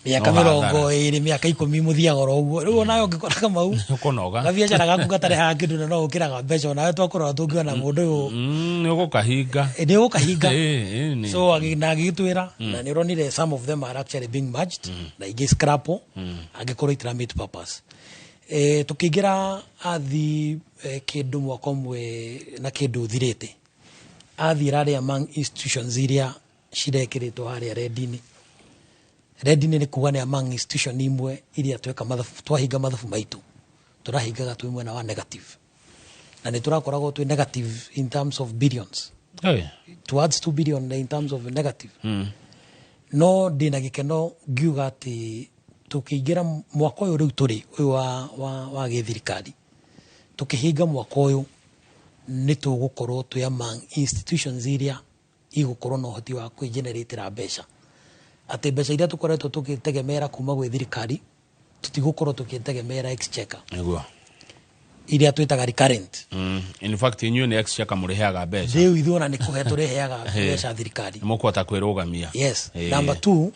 mĩaka No hathara. 20, mĩaka 10, mũthiaga oro ũguo. Rĩu onawe ũngĩkora Kamau Ũkũnoga. gabiacara gaku gatarehaga kĩndũ na no ũkĩraga mbeca, onawe twakorora tũngĩona mũndũ ũyũ Nĩ ũgũkahinga. Nĩ ũgũkahinga. Nĩ. So na agĩgĩtwĩra, na nĩ ũronire some of them are actually being merged na ingĩ scrap angĩkorwo itira meet purpose. Tũkĩingĩra Athi kĩndũ mwaka ũmwe na kĩndũ ũthirĩte, Athi ĩrarĩ among institutions iria cirekĩrĩtwo harĩa red-inĩ. Red-inĩ nĩ kuga nĩ among institution imwe iria tweka mathabu, twahinga mathabu maitũ tũrahingaga twĩ mwena wa negative, na nĩ tũrakoragwo twĩ negative in terms of billions, towards 2 billion in terms of negative. No ndĩna gĩkeno ngiuga atĩ tũkĩingĩra mwaka ũyũ rĩu tũrĩ ũyũ wa gĩthirikari, tũkĩhinga mwaka ũyũ nĩ tũgũkorwo twĩ among institutions iria igũkorwo na ũhoti wa kwĩgeneratĩra mbeca, atĩ mbeca iria tũkoretwo tũgĩtegemera kuma gwĩ thirikari tũtigũkorwo tũgĩtegemera exchequer iria twĩtaga recurrent. In fact inyuĩ nĩ exchequer mũrĩheaga mbeca. Rĩu ithuĩ ona nĩ kũhe tũrĩheaga mbeca thirikari. Nĩ mũkũhota kwĩrũgamia. Yes. Number 2,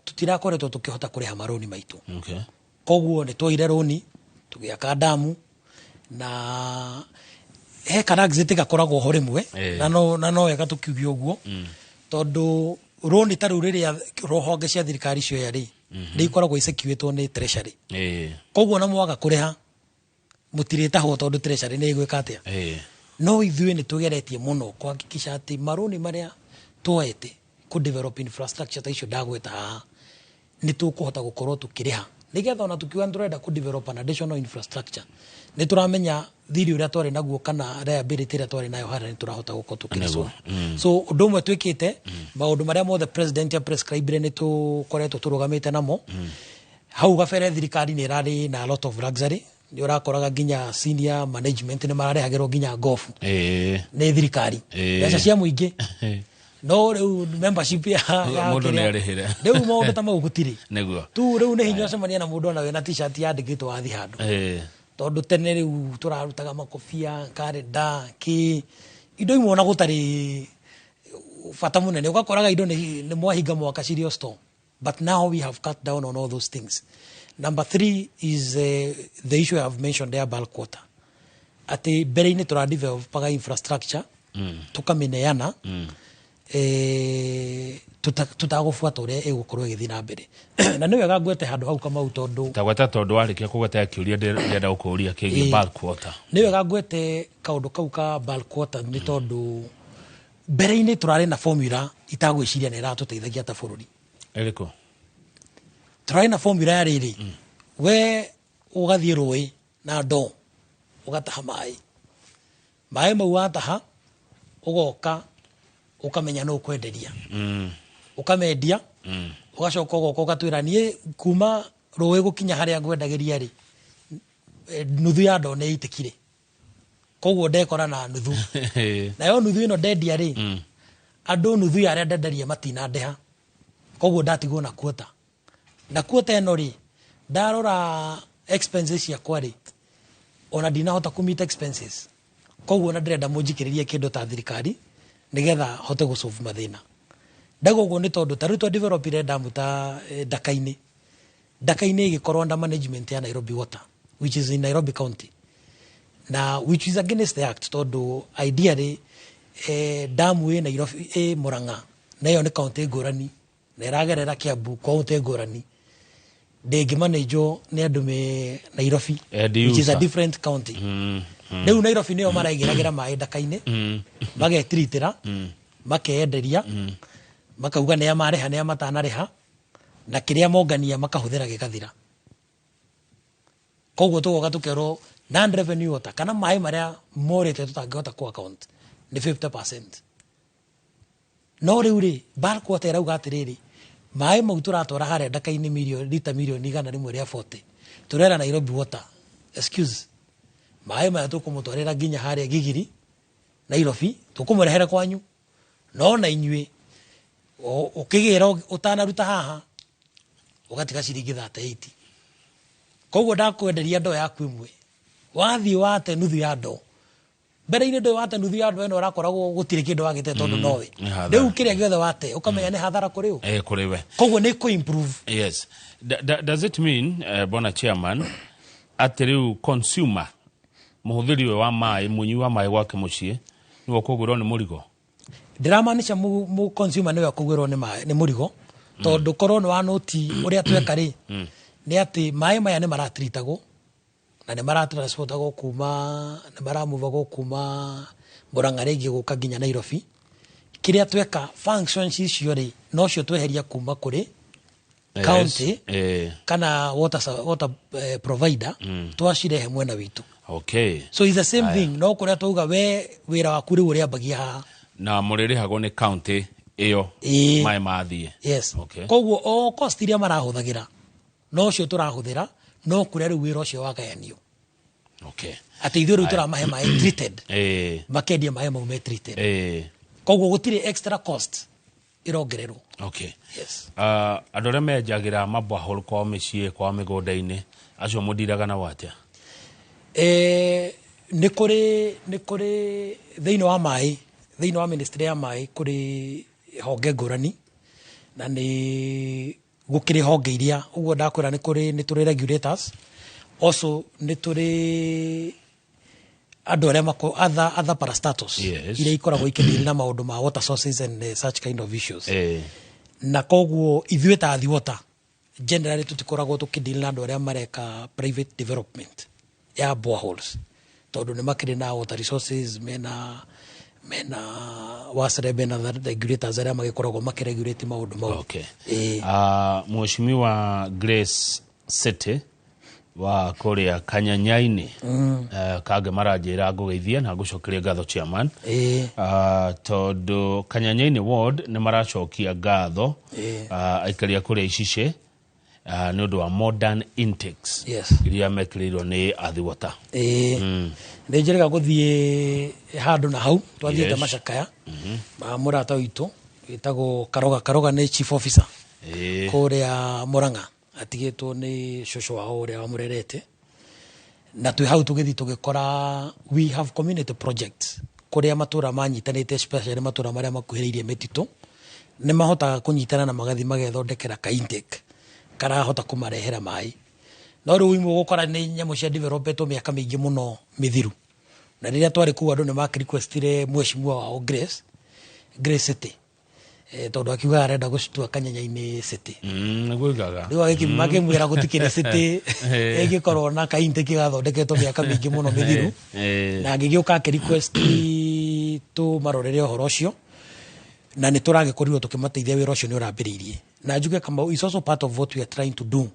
tũtirakoretwo tũkĩhota kũrĩha marũni maitũ. Koguo nĩ tuoire rũni tũgĩaka damu, na he karaxit gakoragwo ho rĩmwe, na no wega tũkiuge ũguo, tondũ rũni ta rũu rĩrĩa rũhonge cia thirikari cioya rĩ, nĩ ikoragwo isecuĩtwo nĩ treasury. Koguo na mwaga kũrĩha mũtirĩtahwo, tondũ treasury nĩ ĩgwĩka atĩa? No ithuĩ nĩ tũgeretie mũno kuhakikisha atĩ marũni marĩa tuoete ku develop infrastructure ta icio ndagweta haha nĩ tũkũhota gũkorwo tũkĩrĩha, nĩgetha ona tukiuga nĩ tũrenda ku develop an additional infrastructure, nĩ tũramenya thirĩ ũrĩa twarĩ naguo kana liability ĩrĩa twarĩ nayo harĩa nĩ tũrahota gũkorwo tũkĩresolve. So ũndũ ũmwe twĩkĩte, maũndũ marĩa mothe president a prescribe nĩ tũkoretwo tũrũgamĩte namo. Hau gabere thirikari nĩ ĩrarĩ na a lot of luxury, nĩ ũrakoraga nginya senior management nĩ mararehagĩrwo nginya ngobu nĩ thirikari, mbeca cia mũingĩ. No rĩu membership ya Mũndũ kĩrĩa- nĩarĩhĩre. Rĩu maũndũ ta mau gũtirĩ. Tu rĩu nĩ hinya ũcemania na mũndũ ona wĩna t-shirt yandĩkĩtwo wathi handũ, tondũ tene rĩu tũrarutaga makobia, karenda kĩ. Indo imwe ona gũtarĩ bata mũnene, ũgakoraga indo nĩ mwahinga mwaka cirio store. But now we have cut down on all those things. Number three is the issue I have mentioned there, bulk water. Atĩ mbere-inĩ tũradevelopaga infrastructure, tũkamĩneana, tutagũbuata ũrĩa ĩgũkorwo ĩgĩthiĩ na mbere. Na nĩ wega ngwete handũ hau, Kamau, tondũ Tagweta, tondũ warĩkia kũgweta kĩũria ndĩrenda gũkũũria kĩgiĩ bulk water. Nĩ wega ngwete kaũndũ kau ka bulk water, nĩ tondũ mbere-inĩ tũrarĩ na formula itagwĩciria nĩ ĩratũteithagia ta bũrũri. Ĩrĩkũ? Tũrarĩ na formula ya rĩrĩ, we ũgathiĩ rũĩ na ndoo, ũgataha maĩ. Maĩ mau wataha, ũgoka ũkamenya nũ ũkwenderia, ũkamendia, ũgacoka ũgoka ũgatwĩra, niĩ kuma rũĩ gũkinya harĩa ngwendagĩria rĩ, nuthu ya ndoo nĩ ĩitĩkire, koguo ndekora na nuthu. Nayo nuthu ĩno ndendia rĩ, andũ nuthu ya arĩa ndenderia matinandĩha, koguo ndatigwo na kuota. Na kuota ĩno rĩ, ndarora expenses ciakwa rĩ, ona ndinahota kũ meet expenses, koguo ona ndĩrenda mũnjikĩrĩrie kĩndũ ta thirikari nĩgetha hote gũsolve mathĩna. Ndauga ũguo nĩ tondũ ta rĩu twa developire damu ta Ndaka-inĩ. Ndaka-inĩ ĩgĩkorwo under management ya Nairobi Water, which is in Nairobi County, na which is against the act, tondũ ideally damu ĩ Nairobi, ĩ Murang'a, na ĩyo nĩ county ngũrani, na ĩragerera Kiambu, county ngũrani, ndĩngĩmanĩnjwo nĩ andũ me Nairobi, End which is a user. different county. Rĩu Nairobi nĩyo maraigĩragĩra maĩ Ndaka-inĩ, magetiritĩra, makeyenderia, makauga nĩa marĩha, nĩa matanarĩha, na kĩrĩa mongania makahũthĩra gĩgathira. Koguo tũgoka tũkerwo non revenue water, kana maĩ marĩa morĩte tũtangĩhota ku account, nĩ 50%. No rĩu rĩ, bulk water ĩrauga atĩrĩrĩ, maĩ mau tũratwara harĩa Ndaka-inĩ, milioni, rita milioni 140, tũrera Nairobi Water, excuse, maĩ maya tũkũmũtwarĩra nginya harĩa Gigiri, Nairobi, tũkũmũrehere kwanyu, no na inyuĩ ũkĩgĩra ũtanaruta haha ũgatiga ciringi 38. Koguo ndakwenderia ndoo yaku ĩmwe, wathiĩ wate nuthu ya ndoo. Mbere-inĩ ndũĩ wate nuthu ya ndoo ĩno, ũrakoragwo gũtirĩ kĩndũ wagĩte, tondũ nowe Nĩ hathara. Rĩu kĩrĩa gĩothe wate ũkamenya nĩ hathara kũrĩ ũ. Kũrĩ we. Koguo nĩ kũ improve. Yes. Does it mean, bwana chairman, atĩ rĩu consumer, mũhũthĩri ũyũ wa maĩ, mũnyui wa maĩ gwake mũciĩ, nĩwe ũkũgwĩrwo nĩ mũrigo? Ndĩramaanisha mu consumer nĩwe ũkũgwĩrwo nĩ maĩ nĩ mũrigo, tondũ korwo nĩ wanoti ũrĩa tweka rĩ, nĩ atĩ maĩ maya nĩ maratritagwo na nĩ maratransportagwo kuma, nĩ maramuvagwo kuma Murang'a rĩngĩ gũka nginya Nairobi. Kĩrĩa tweka, functions icio rĩ, nocio tweheria kuma kũrĩ county kana water provider, twacirehe mwena witũ. So it's the same thing, no kũrĩa twauga we wĩra waku rĩu ũrĩambagia haha. Na mũrĩrĩhagwo nĩ county ĩyo Ĩĩ. maĩ mathiĩ? Yes. Okay. Koguo o cost iria marahũthagĩra nocio tũrahũthĩra, no kũrĩa rĩu wĩra ũcio wagayanio, atĩ ithuĩ rĩu tũramahe maĩ treated, makendia maĩ mau me treated. Koguo gũtirĩ extra cost ĩrongererwo. Yes. Andũ arĩa menjagĩra maborehole kwao mĩciĩ, kwao mĩgũnda-inĩ, acio mũndiraga nao atĩa? Nĩ kũrĩ thĩinĩ wa maĩ, thĩinĩ wa ministry ya maĩ, kũrĩ honge ngũrani, na nĩ gũkĩrĩ honge iria ũguo ndakwĩra, nĩ kũrĩ, nĩ tũrĩ regulators, also nĩ tũrĩ andũ arĩa mako other parastatals iria ikoragwo ikĩdeal na maũndũ ma water sources and such kind of issues. Na koguo ithuĩ ta Athi Water generally tũtikoragwo tũkĩdeal na andũ arĩa mareka private development ya boreholes, tondũ nĩ makĩrĩ na water resources, mena WASREB, mena the regulators arĩa magĩkoragwo makĩregulate maũndũ mau. Ĩĩ. Mheshimiwa Grace City wa kũrĩa Kanyanyainĩ, kange maranjĩra ngũgeithie na ngũcokerie ngatho, chairman. Tondũ Kanyanyainĩ ward nĩ maracokia ngatho, aikari a kũrĩa Icicĩ, nĩ ũndũ wa modern intakes iria mekĩrĩirwo nĩ Athi Water. Ĩĩ, nĩ njĩrĩga gũthiĩ handũ na hau twathiĩte macakaya ma mũrata witũ wĩtagwo Karoga. Karoga nĩ chief officer kũrĩa Murang'a, atigĩtwo nĩ cũcũ wao ũrĩa wamũrerete. Na twĩ hau tũgĩthiĩ tũgĩkora we have community projects. Kũrĩa matũra manyitanĩte, especially matũra marĩa makuhĩrĩirie mĩtitũ, nĩ mahotaga kũnyitana na magathiĩ magethondekera ka intake karahota kũmarehera maĩ. No rĩu imwe ũgũkora nĩ nyamũ cia developetwo mĩaka mĩingĩ mũno mĩthiru. Na rĩrĩa twarĩ kũu andũ nĩ makĩrequestire mheshimiwa wao Grace, Grace City, tondũ akiuga arenda gũcitua Kanyenya-inĩ City. Nĩguo igaga. Rĩu makĩmwĩra gũtikĩrĩ city ĩngĩkorwo na ka intake gathondeketwo mĩaka mĩingĩ mũno mĩthiru. Na agĩgĩũka akĩ request tũmarorere ũhoro ũcio, na nĩ tũragĩkorirwo tũkĩmateithia. Wĩra ũcio nĩ ũrambĩrĩirie, na njuge Kamau is also part of what we are trying to do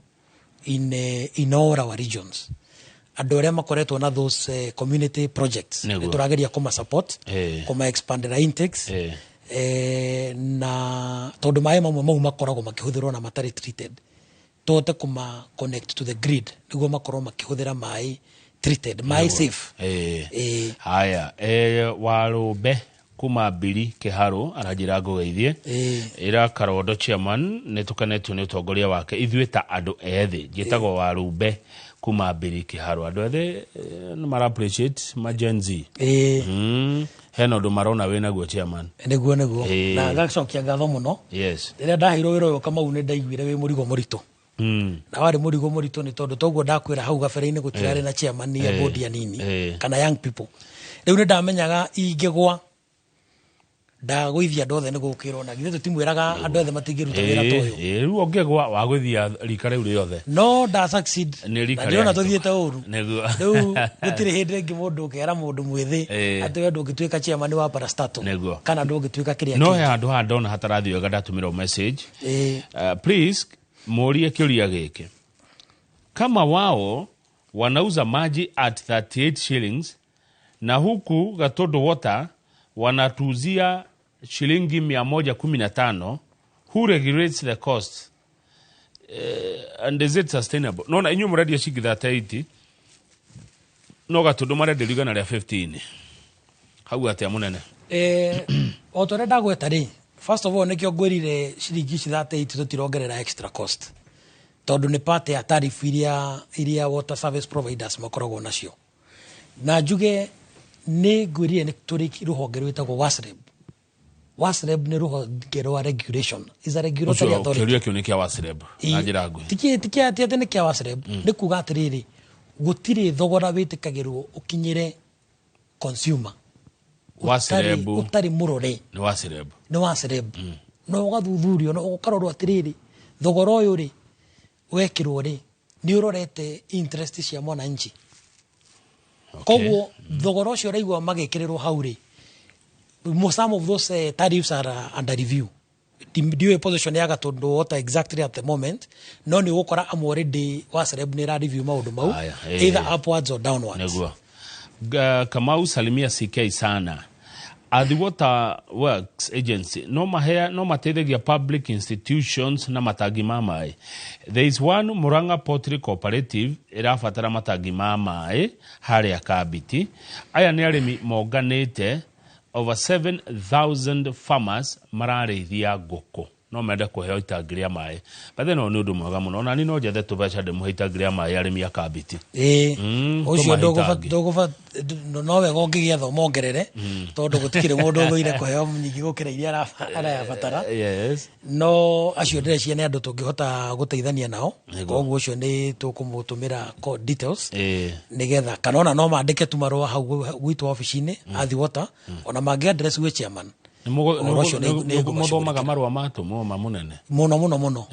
in all our regions. Andũ arĩa makoretwo na those community projects, nĩ tũrageria kũma support, kũma expandera intakes, na tondũ maĩ mamwe mau makoragwo makĩhũthĩrwo na matarĩ treated, tũhote kũma connect to the grid nĩguo makorwo makĩhũthĩra maĩ treated, maĩ safe. Haya, Warũmbe kuma Mbiri Kĩharũ aranjĩra ngũgeithie. Ĩra Karondo chairman nĩ tũkenetio nĩ ũtongoria wake ithuĩ ta andũ ethĩ. Njĩtagwo Warũmbe kuma Mbiri Kĩharũ. Andũ ethĩ nĩ mara appreciate ma Gen Z. Hena ũndũ marona wĩ naguo, chairman. Nĩguo. Na ngacokia ngatho mũno. Rĩrĩa ndaheirwo wĩra ũyũ, Kamau, nĩ ndaiguire wĩ mũrigo mũritũ. Na warĩ mũrigo mũritũ nĩ tondũ toguo ndakwĩra hau gabere-inĩ, gũtirarĩ na chairman ya board ya nini kana young people. Rĩu nĩ ndamenyaga ingĩgwa ndagũithia andũ othe nĩ gũkĩrwo, na githĩ tũtimwĩraga andũ othe matingĩruta wĩra ta ũyũ? Rĩu ũngĩgwa wagũithia rika rĩu rĩothe. No nda succeed. Nĩ rika Na ndĩrona rĩa tũthiĩte ũru. Rĩu gũtirĩ hĩndĩ ĩngĩ mũndũ ũkera mũndũ mwĩthĩ atĩ we ndũngĩtuĩka chairman wa parastatal kana ndũngĩtuĩka kĩrĩa No he kĩngĩ. handũ haha ndona hatarathiĩ wega, ndatũmĩrwo message. Please mũrie kĩũria gĩkĩ: kama wao wanauza maji at 38 shillings na huku Gatundu Water wanatuuzia shilingi 115, who regulates the cost, and is it sustainable? Nona inyuĩ mũrendia ciringi 38, no Gatundu marenderio 115. Hau atĩa, mũnene? O ta ũrĩa ndagweta rĩ, first of all, nĩkĩo ngwĩrire ciringi ici 38 tũtirongerera extra cost, tondũ nĩ part ya tariff iria water service providers makoragwo nacio. Na njuge nĩ ngwĩrire nĩ tũrĩ rũhonge rwĩtagwo WASREB. WASREB nĩ rũhonge rwa regulation, is a regulatory Ũcio authority. Kĩũria kĩu nĩ kĩa WASREB na njĩra nguhĩ. Ti atĩ nĩ kĩa WASREB, nĩ kuga atĩrĩrĩ, gũtirĩ thogora wĩtĩkagĩrwo ũkinyĩre consumer WASREB. Ũtarĩ mũrore. Nĩ WASREB. Nĩ WASREB, na ũgathuthurio na ũkarorwo atĩrĩrĩ, thogora ũyũ rĩ wekĩrwo rĩ, nĩ ũrorete interest cia mwananchi. Koguo thogora ũcio ũraigua magĩkĩrĩrwo hau rĩ, some of those tariffs are under review. Ndiũĩ position ya Gatundu Water exactly at the moment, no nĩ ũgũkora amwe already WASREB nĩ ĩra review maũndũ mau, Aya, either upwards or downwards. Nĩguo. Kamau, salimia CK sana. Athi Water Works Agency no mahea no mateithagia public institutions na matangi ma maĩ. There is one Murang'a Poultry Cooperative ĩrabatara matangi ma maĩ harĩa Kambiti. Aya nĩ arĩmi monganĩte, over 7000 farmers mararĩithia ngũkũ, no mende kũheo itangi rĩa maĩ. But no nĩ ũndũ mwega mũno, onani no njethe tũbeca ndĩmũhe itangi rĩa maĩ arĩmi a Kambiti. Ũcio Tũmahe ndũgũba itangi. Ndũgũba no wega ũngĩgĩetha mongerere, tondũ gũtikĩrĩ mũndũ ũthũire kũheo nyingĩ gũkĩra iria arabatara. No acio ndĩreciria nĩ andũ tũngĩhota gũteithania nao. Koguo ũcio nĩ tũkũmũtũmĩra details nĩgetha kana ona no mandĩke tu marũa hau gwitũ obici-inĩ Athi Water, ona mangĩ address gwĩ chairman. Ũhoro ũcio nĩ Mũthomaga marũa matũmwo ma mũnene? Mũno mũno mũno.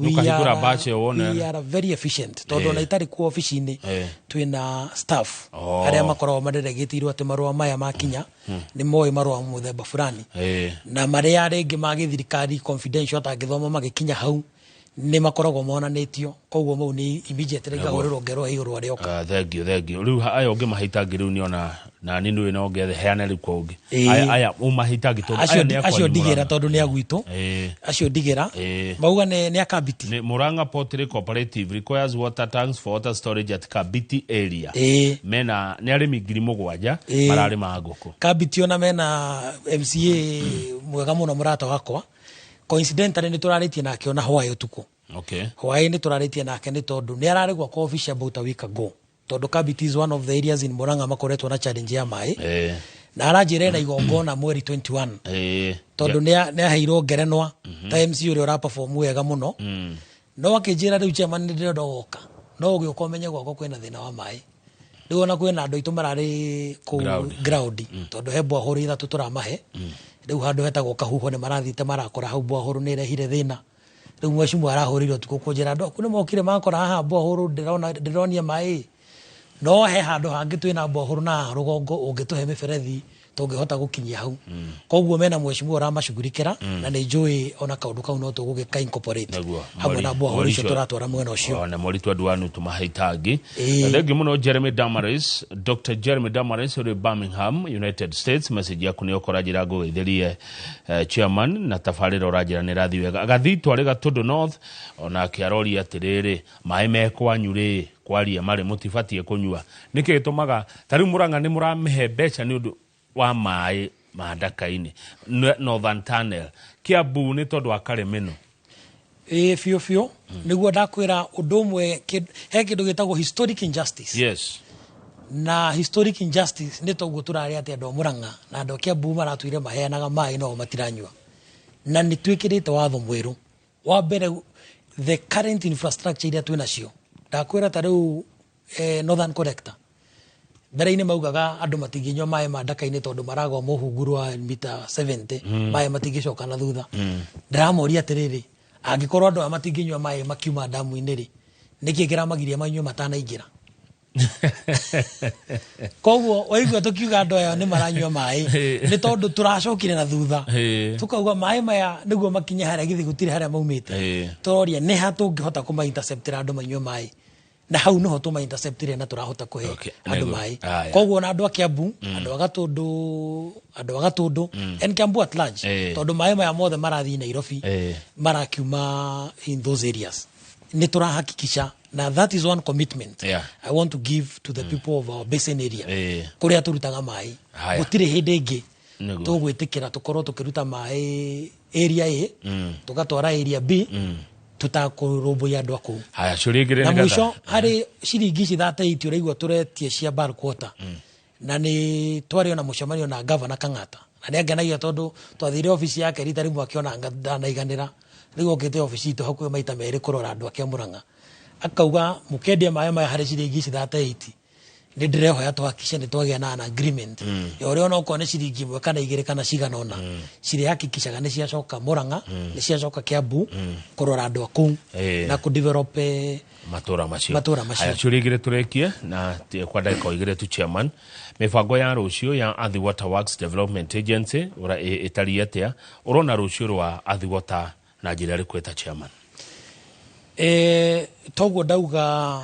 We Nĩũkahingũra batch ĩyo wone. We are very efficient, tondũ ona itarĩ kuo obici-inĩ, twĩna staff arĩa makoragwo madelegĩtĩirwo atĩ marũa maya makinya nĩ moĩ marũa mũthemba fulani, na marĩa rĩngĩ ma gĩthirikari confidential atangĩthoma magĩkinya hau nĩ makoragwo monanĩtio. Koguo mau nĩ immediately ngahũrĩrwo ngerwo igũrũ rĩoka. Thank you, thank you. Rĩu aya ũngĩmahe itangi rĩu nĩona nani nĩ no ngethe heane rĩu kũngĩ. Aya aya ũmahe itangi tondũ aya nĩ akwa. Acio ndigĩra tondũ nĩ agwitũ. Acio ndigĩra. Mauga nĩ akambiti. Nĩ Murang'a Poultry Cooperative requires water tanks for water storage at Kabiti area. Mena nĩ arĩmi 7,000 mararĩma ngũkũ. Kambiti ona mena MCA mwega mũno, mũrata wakwa. Coincidentally nĩ tũrarĩtie nake ona hwaĩ ũtukũ. Hwaĩ nĩ tũrarĩtie nake nĩ tondũ nĩ ararĩ gwakwa office about a week ago, tondũ Kabiti is one of the areas in Murang'a makoretwo na challenge ya maĩ. Na aranjĩra ena igongona mweri 21, tondũ nĩ aheirwo ngerenwa ta MC ũrĩa ũraperform wega mũno. No akĩnjĩra, rĩu chairman, nĩ ndĩrenda ũgoka, no ũgĩũka ũmenye gwakwa kwĩna thĩna wa maĩ. Rĩu ona kwĩna andũ aitũ mararĩ kũu Ground. Ground, tondũ he borehole ithatũ tũramahe rĩu handũ hetagwo Kahuho. Nĩ marathiĩte marakora hau borehole nĩ ĩrehire thĩna. Rĩu mheshimiwa arahũrĩire ũtukũ kũnjĩra andũ aku nĩ mokire makora haha borehole ndĩrona ndĩronia maĩ, no he handũ hangĩ twĩna borehole na haha rũgongo ũngĩtũhe mĩberethi tũngĩhota gũkinyia hau. Koguo mena mheshimiwa ũramacugurikĩra, na nĩ njũĩ ona kaũndũ kau no tũgũgĩka incorporate hamwe na borehole icio tũratwara mwena ũcio. Ona mweri 21 tũmahe itangi. Thengiũ mũno, Jeremy Damaris, Dr Jeremy Damaris ũrĩ Birmingham, United States. Message yaku nĩ ũkora njĩra ngũgeithĩrie chairman na tabarĩra ũranjĩra nĩ ĩrathiĩ wega. Gathito arĩ Gatũndũ North, onake aroria atĩrĩrĩ, maĩ me kwanyu rĩ kwaria marĩ mũtibatiĩ kũnyua nĩkĩ gĩtũmaga ta rĩu Mũrang'a nĩ mũramĩhe mbeca nĩ ũndũ wa maĩ ma Ndaka-inĩ, Northern Tunnel, Kiambu nĩ tondũ wa Karĩmĩno? Ĩĩ, biũ biũ. Nĩguo ndakwĩra ũndũ ũmwe, he kĩndũ gĩtagwo historic injustice. Na historic injustice nĩ toguo tũrarĩ atĩ andũ a Mũrang'a na andũ a Kiambu maratuire maheanaga maĩ no matiranyua. Na nĩ twĩkĩrĩte watho mwerũ wa mbere, the current infrastructure iria twĩ nacio. Ndakwĩra ta rĩu Northern Collector, mbere-inĩ maugaga andũ matingĩnyua maĩ ma Ndaka-inĩ tondũ maragwa mũhunguru wa mita 70, maĩ matingĩcoka na thutha. Ndĩramoria atĩrĩrĩ, angĩkorwo andũ aya matingĩnyua maĩ makiuma ndamu-inĩ rĩ, nĩkĩ kĩramagiria manyue matanaingĩra? Koguo waigua tũkiuga andũ aya nĩ maranyua maĩ, nĩ tondũ tũracokire na thutha, tukauga maĩ maya nĩguo makinye harĩa githĩ gũtirĩ harĩa maumĩte. Tũroria nĩ ha tũngĩhota kũma interceptĩra andũ manyue maĩ, na hau noho tũma interceptire na tũrahota kũhe andũ maĩ. Koguo ona andũ a Kiambu, andũ a Gatũndũ, andũ a Gatũndũ and Kiambu at large, tondũ maĩ maya mothe marathiĩ Nairobi marakiuma in those areas, nĩ tũrahakikisha, na that is one commitment I want to give to the people of our basin area, kũrĩa tũrutaga maĩ. Gũtirĩ hĩndĩ ĩngĩ tũgwĩtĩkĩra tũkorwo tũkĩruta maĩ area A tũgatwara area B tũtakũrũmbũiya andũ a kũu. Haya, ciũria igĩrĩ Na nĩgetha- mũico, harĩ ciringi ici 38 ũraigua tũretie cia bulk water, na nĩ twarĩ ona mũcemanio na gavana Kang'ata, na nĩ angenagia tondũ twathire obici yake rita rĩmwe akĩona anga ndanaiganĩra. Rĩu okĩte obici itũ hakuhĩ maita merĩ kũrora andũ ake a Mũrang'a, akauga mũkendia maĩ maya harĩ ciringi ici 38, nĩ ndĩrehoya tuhakikishe nĩ twagĩa na an agreement ya ũrĩa onokorwo nĩ ciringi ĩmwe kana igĩrĩ kana cigana ũna cirĩhakikishaga nĩ ciacoka Mũrang'a, nĩ ciacoka Kiambu kũrora andũ a kũu na kũdevelop matũra macio. Matũra macio. Haya, ciũria igĩrĩ tũrĩkie na kwa ndagĩka o igĩrĩ tu, chairman. Mĩbango ya rũciũ ya Athi Water Works Development Agency ĩtariĩ atĩa? Ũrona rũciũ rwa Athi Water na njĩra ĩrĩkũ ĩta chairman? Toguo ndauga,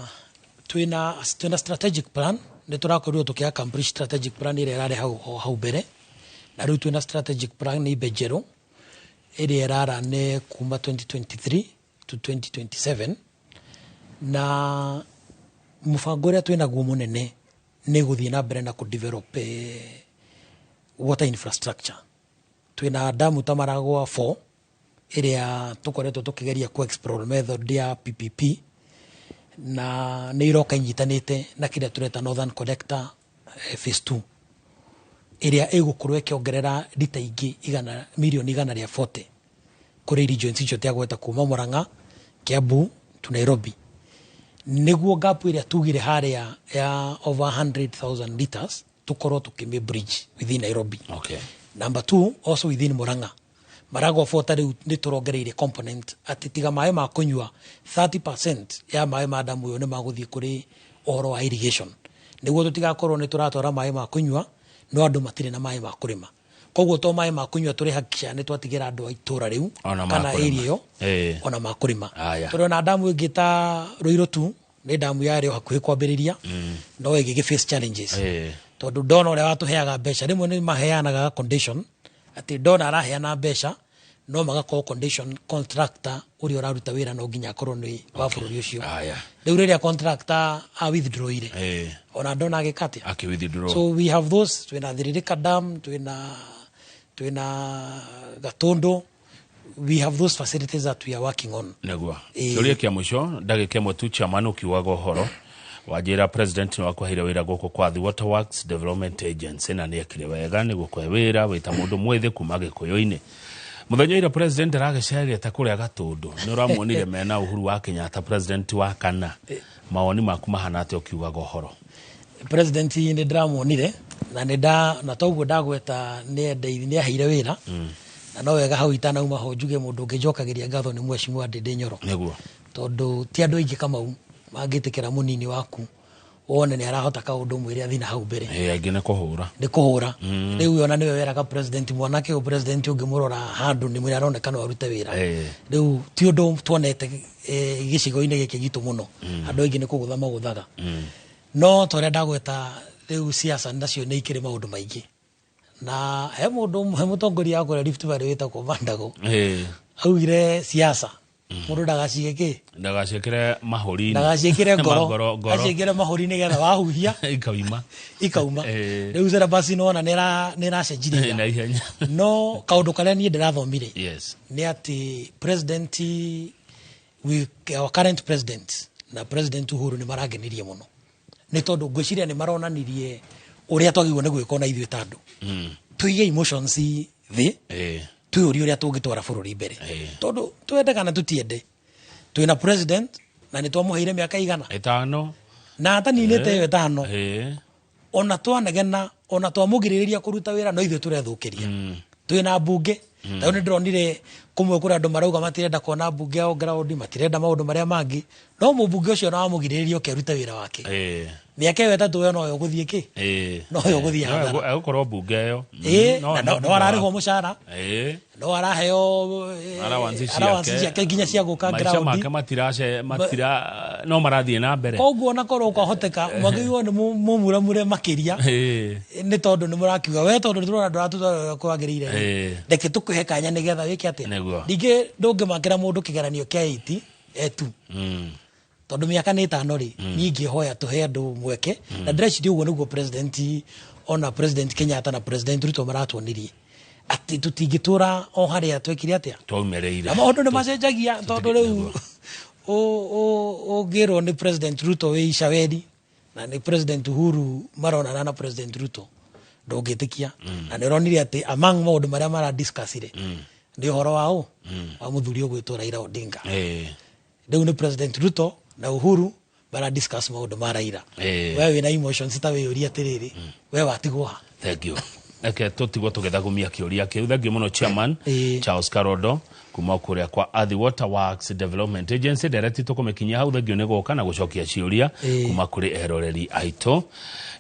twĩna strategic plan. Nĩ tũrakorirwo tũkĩ accomplish strategic plan ĩrĩa ĩrarĩ hau o hau mbere, na rĩu twĩna strategic plan imbe njerũ ĩrĩa ĩrarane kuma 2023 to 2027, na mũbango ũrĩa twĩnaguo mũnene nĩ gũthiĩ na mbere na kũdevelop water infrastructure. Twĩna damu ta Maragwa 4 ĩrĩa tũkoretwo tũkĩgeria ku explore method ya PPP, na nĩ iroka inyitanĩte na kĩrĩa tũreta Northern Collector phase 2 ĩrĩa ĩgũkorwo ĩkĩongerera rita ingĩ igana milioni 140 kũrĩ regions icio tiagweta kuma Murang'a, Kiambu to Nairobi, nĩguo gap ĩrĩa tugire harĩa ya over 100,000 liters tũkorwo tũkĩmĩ bridge within Nairobi. Number two, also within Murang'a, Maragwa 4 ta rĩu nĩ tũrongereire component atĩ tiga maĩ ma kũnyua, 30% ya maĩ ma damu ĩyo nĩ magũthiĩ kũrĩ ũhoro wa irrigation, nĩguo tũtigakorwo nĩ tũratwara maĩ ma kũnyua no andũ matirĩ na maĩ ma kũrĩma. Koguo to maĩ ma kũnyua tũrĩhakikisha nĩ twatigĩra andũ a itũra rĩu Ona ma kana kũrĩma. area ĩyo ona ma kũrĩma. Tũrĩ ona damu ĩngĩ ta Ruiru tu, nĩ damu yarĩ o hakuhĩ kwambĩrĩria no ĩgĩgĩ face challenges, tondũ ndona ũrĩa watũheaga mbeca rĩmwe nĩ maheanaga condition atĩ ndona araheana mbeca no magakorwo condition contractor ũrĩa ũraruta wĩra no nginya akorwo nĩ wa bũrũri ũcio. Rĩu rĩrĩa contractor a withdrawire, ona ndona agĩka atĩa? Akĩ withdraw. So we have those, twĩna Thiririka Dam, twĩna Gatundu, we have those facilities that we are working on. Nĩguo. Kĩũria kĩa mũico, ndagĩka ĩmwe tu, chairman, ũkiugaga ũhoro Wanjĩra president nĩ wakũheire wĩra gũkũ kwa The Waterworks Development Agency na nĩekire wega nĩ gũkũhe wĩra wĩta mũndũ mwĩthĩ kuma Gĩkũyũ-inĩ. Mũthenya ira president aragĩceria ta kũrĩa Gatũndũ, nĩ ũramuonire mena Uhuru wa Kenyatta president wa kana. Mawoni maku mahana atĩa ũkiugaga ũhoro? President nĩ ndĩramuonire na nĩ nda na toguo ndagweta nĩ nĩ aheire wĩra na no wega hau itanauma ho njuge mũndũ ũngĩnjokagĩria ngatho nĩ mheshimiwa Ndindi Nyoro. Nĩguo. Tondũ ti andũ aingĩ Kamau mangĩtĩkĩra mũnini waku wone nĩ arahota kaũndũ mwĩre athiĩ na hau mbere. Aingĩ nĩ kũhũra. Nĩ kũhũra. Rĩu ona nĩwe weraga president mwanake ũyũ president ũngĩmũrora handũ nĩ mwĩre aroneka no arute wĩra. Rĩu ti ũndũ tuonete gĩcigo-inĩ gĩkĩ gitũ mũno. Andũ aingĩ nĩ kũgũtha magũthaga. No ta ũrĩa ndagweta rĩu siasa nacio nĩ ikĩrĩ maũndũ maingĩ. Na he mũndũ he mũtongoria wa kũrĩa Rift Valley wĩtagwo Mandago. Augire siasa mũndũ ndagacige kĩ? Ndagaciĩkĩre mahũri-inĩ. Ndagaciĩkĩre ngoro. Aciĩkĩre mahũri nĩgetha wahuhia ikauma. Ikauma. Rĩu syllabus nĩwona nĩ ĩracenjirie. Na ihenya. No kaũndũ karĩa niĩ ndĩrathomire. Yes. Nĩ atĩ president we our current president na president Uhuru nĩ marangenirie mũno. Nĩ tondũ ngwĩciria nĩ maronanirie ũrĩa twagĩrĩirwo nĩ gwĩka ona ithuĩ ta andũ. Tũige emotions thĩ. Twĩyũrie ũrĩa tũngĩtwara bũrũri mbere. Tondũ twende kana tũtiende twĩna president na nĩ twamũheire mĩaka igana 5 na ataninĩte ĩyo 5 ona twanegena ona twamũgirĩrĩria kũruta wĩra no ithuĩ tũrethũkĩria. Twĩna mbunge ta rĩu nĩndĩronire kũmwe kũrĩa andũ marauga matirenda kuona mbunge ya ground, matirenda maũndũ marĩa mangĩ, no mũmbunge ũcio na wamũgirĩrĩria oke arute wĩra wake. Mĩaka ĩyo 3 ĩyo noyo ũgũthiĩ kĩ? Noyo ũgũthiĩ hathara. Egũkorwo mbunge ĩyo. No ararĩhwo mũcara. No araheo allowance ciake nginya cia gũka ground. Maica make matira no marathiĩ na mbere. Koguo ona korwo kwahoteka mwagĩrĩirwo nĩ mũmuramure makĩria. Nĩ tondũ nĩ mũrakiuga we tondũ tũrona ndũratũtwara ũrĩa kwagĩrĩire. Reke tũkũhe kanya nĩgetha wĩke atĩa. Ningĩ ndũngĩmakĩra mũndũ kĩgeranio kĩa 80 etu. Tondũ mĩaka nĩ 5 rĩ, niĩ ingĩhoya tũhe andũ mweke. Na ndĩreciria ũguo nĩguo president ona president Kenyatta na president Ruto maratuonirie atĩ tũtingĩtũra o harĩa twekire atĩa. Twaumĩrĩire. Na maũndũ nĩ macenjagia tondũ rĩu ũngĩrwo nĩ president Ruto wĩ Icaweri na nĩ president Uhuru maronana na president Ruto ndũngĩtĩkia. Na nĩ ũronire atĩ among maũndũ marĩa maradiscussire nĩ ũhoro wa ũ wa mũthuri ũgwĩtwo Raila Odinga. Rĩu nĩ president Ruto na Uhuru bara discuss maũndũ ma Raila. We wĩna emotions ta wĩyũria atĩrĩrĩ, we watigwo ha? Thank you. Reke tũtigwo tũgĩthagumia kĩũria kĩu. Thank you mũno chairman Charles Karondo kuma kũrĩa kwa Athi Water Works Development Agency. Ndereti tũkũmĩkinyia hau. Thank you nĩ gũka na gũcokia ciũria kuma kũrĩ eroreri aitũ.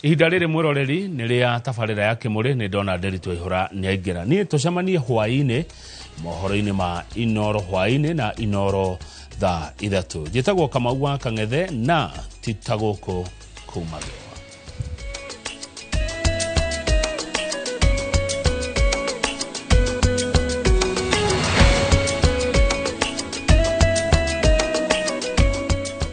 Ihinda rĩrĩ mwĩroreri nĩ rĩa tabarĩra ya Kĩmũrĩ. Nĩ ndona Nderitu Waihũra nĩ aingĩra. Niĩ tũcemanie hwaĩ-inĩ mohoro-inĩ ma Inoro hwaĩ-inĩ na Inoro thaa 3. Njĩtagwo Kamau wa Kang'ethe na ti ta gũkũ kumagio.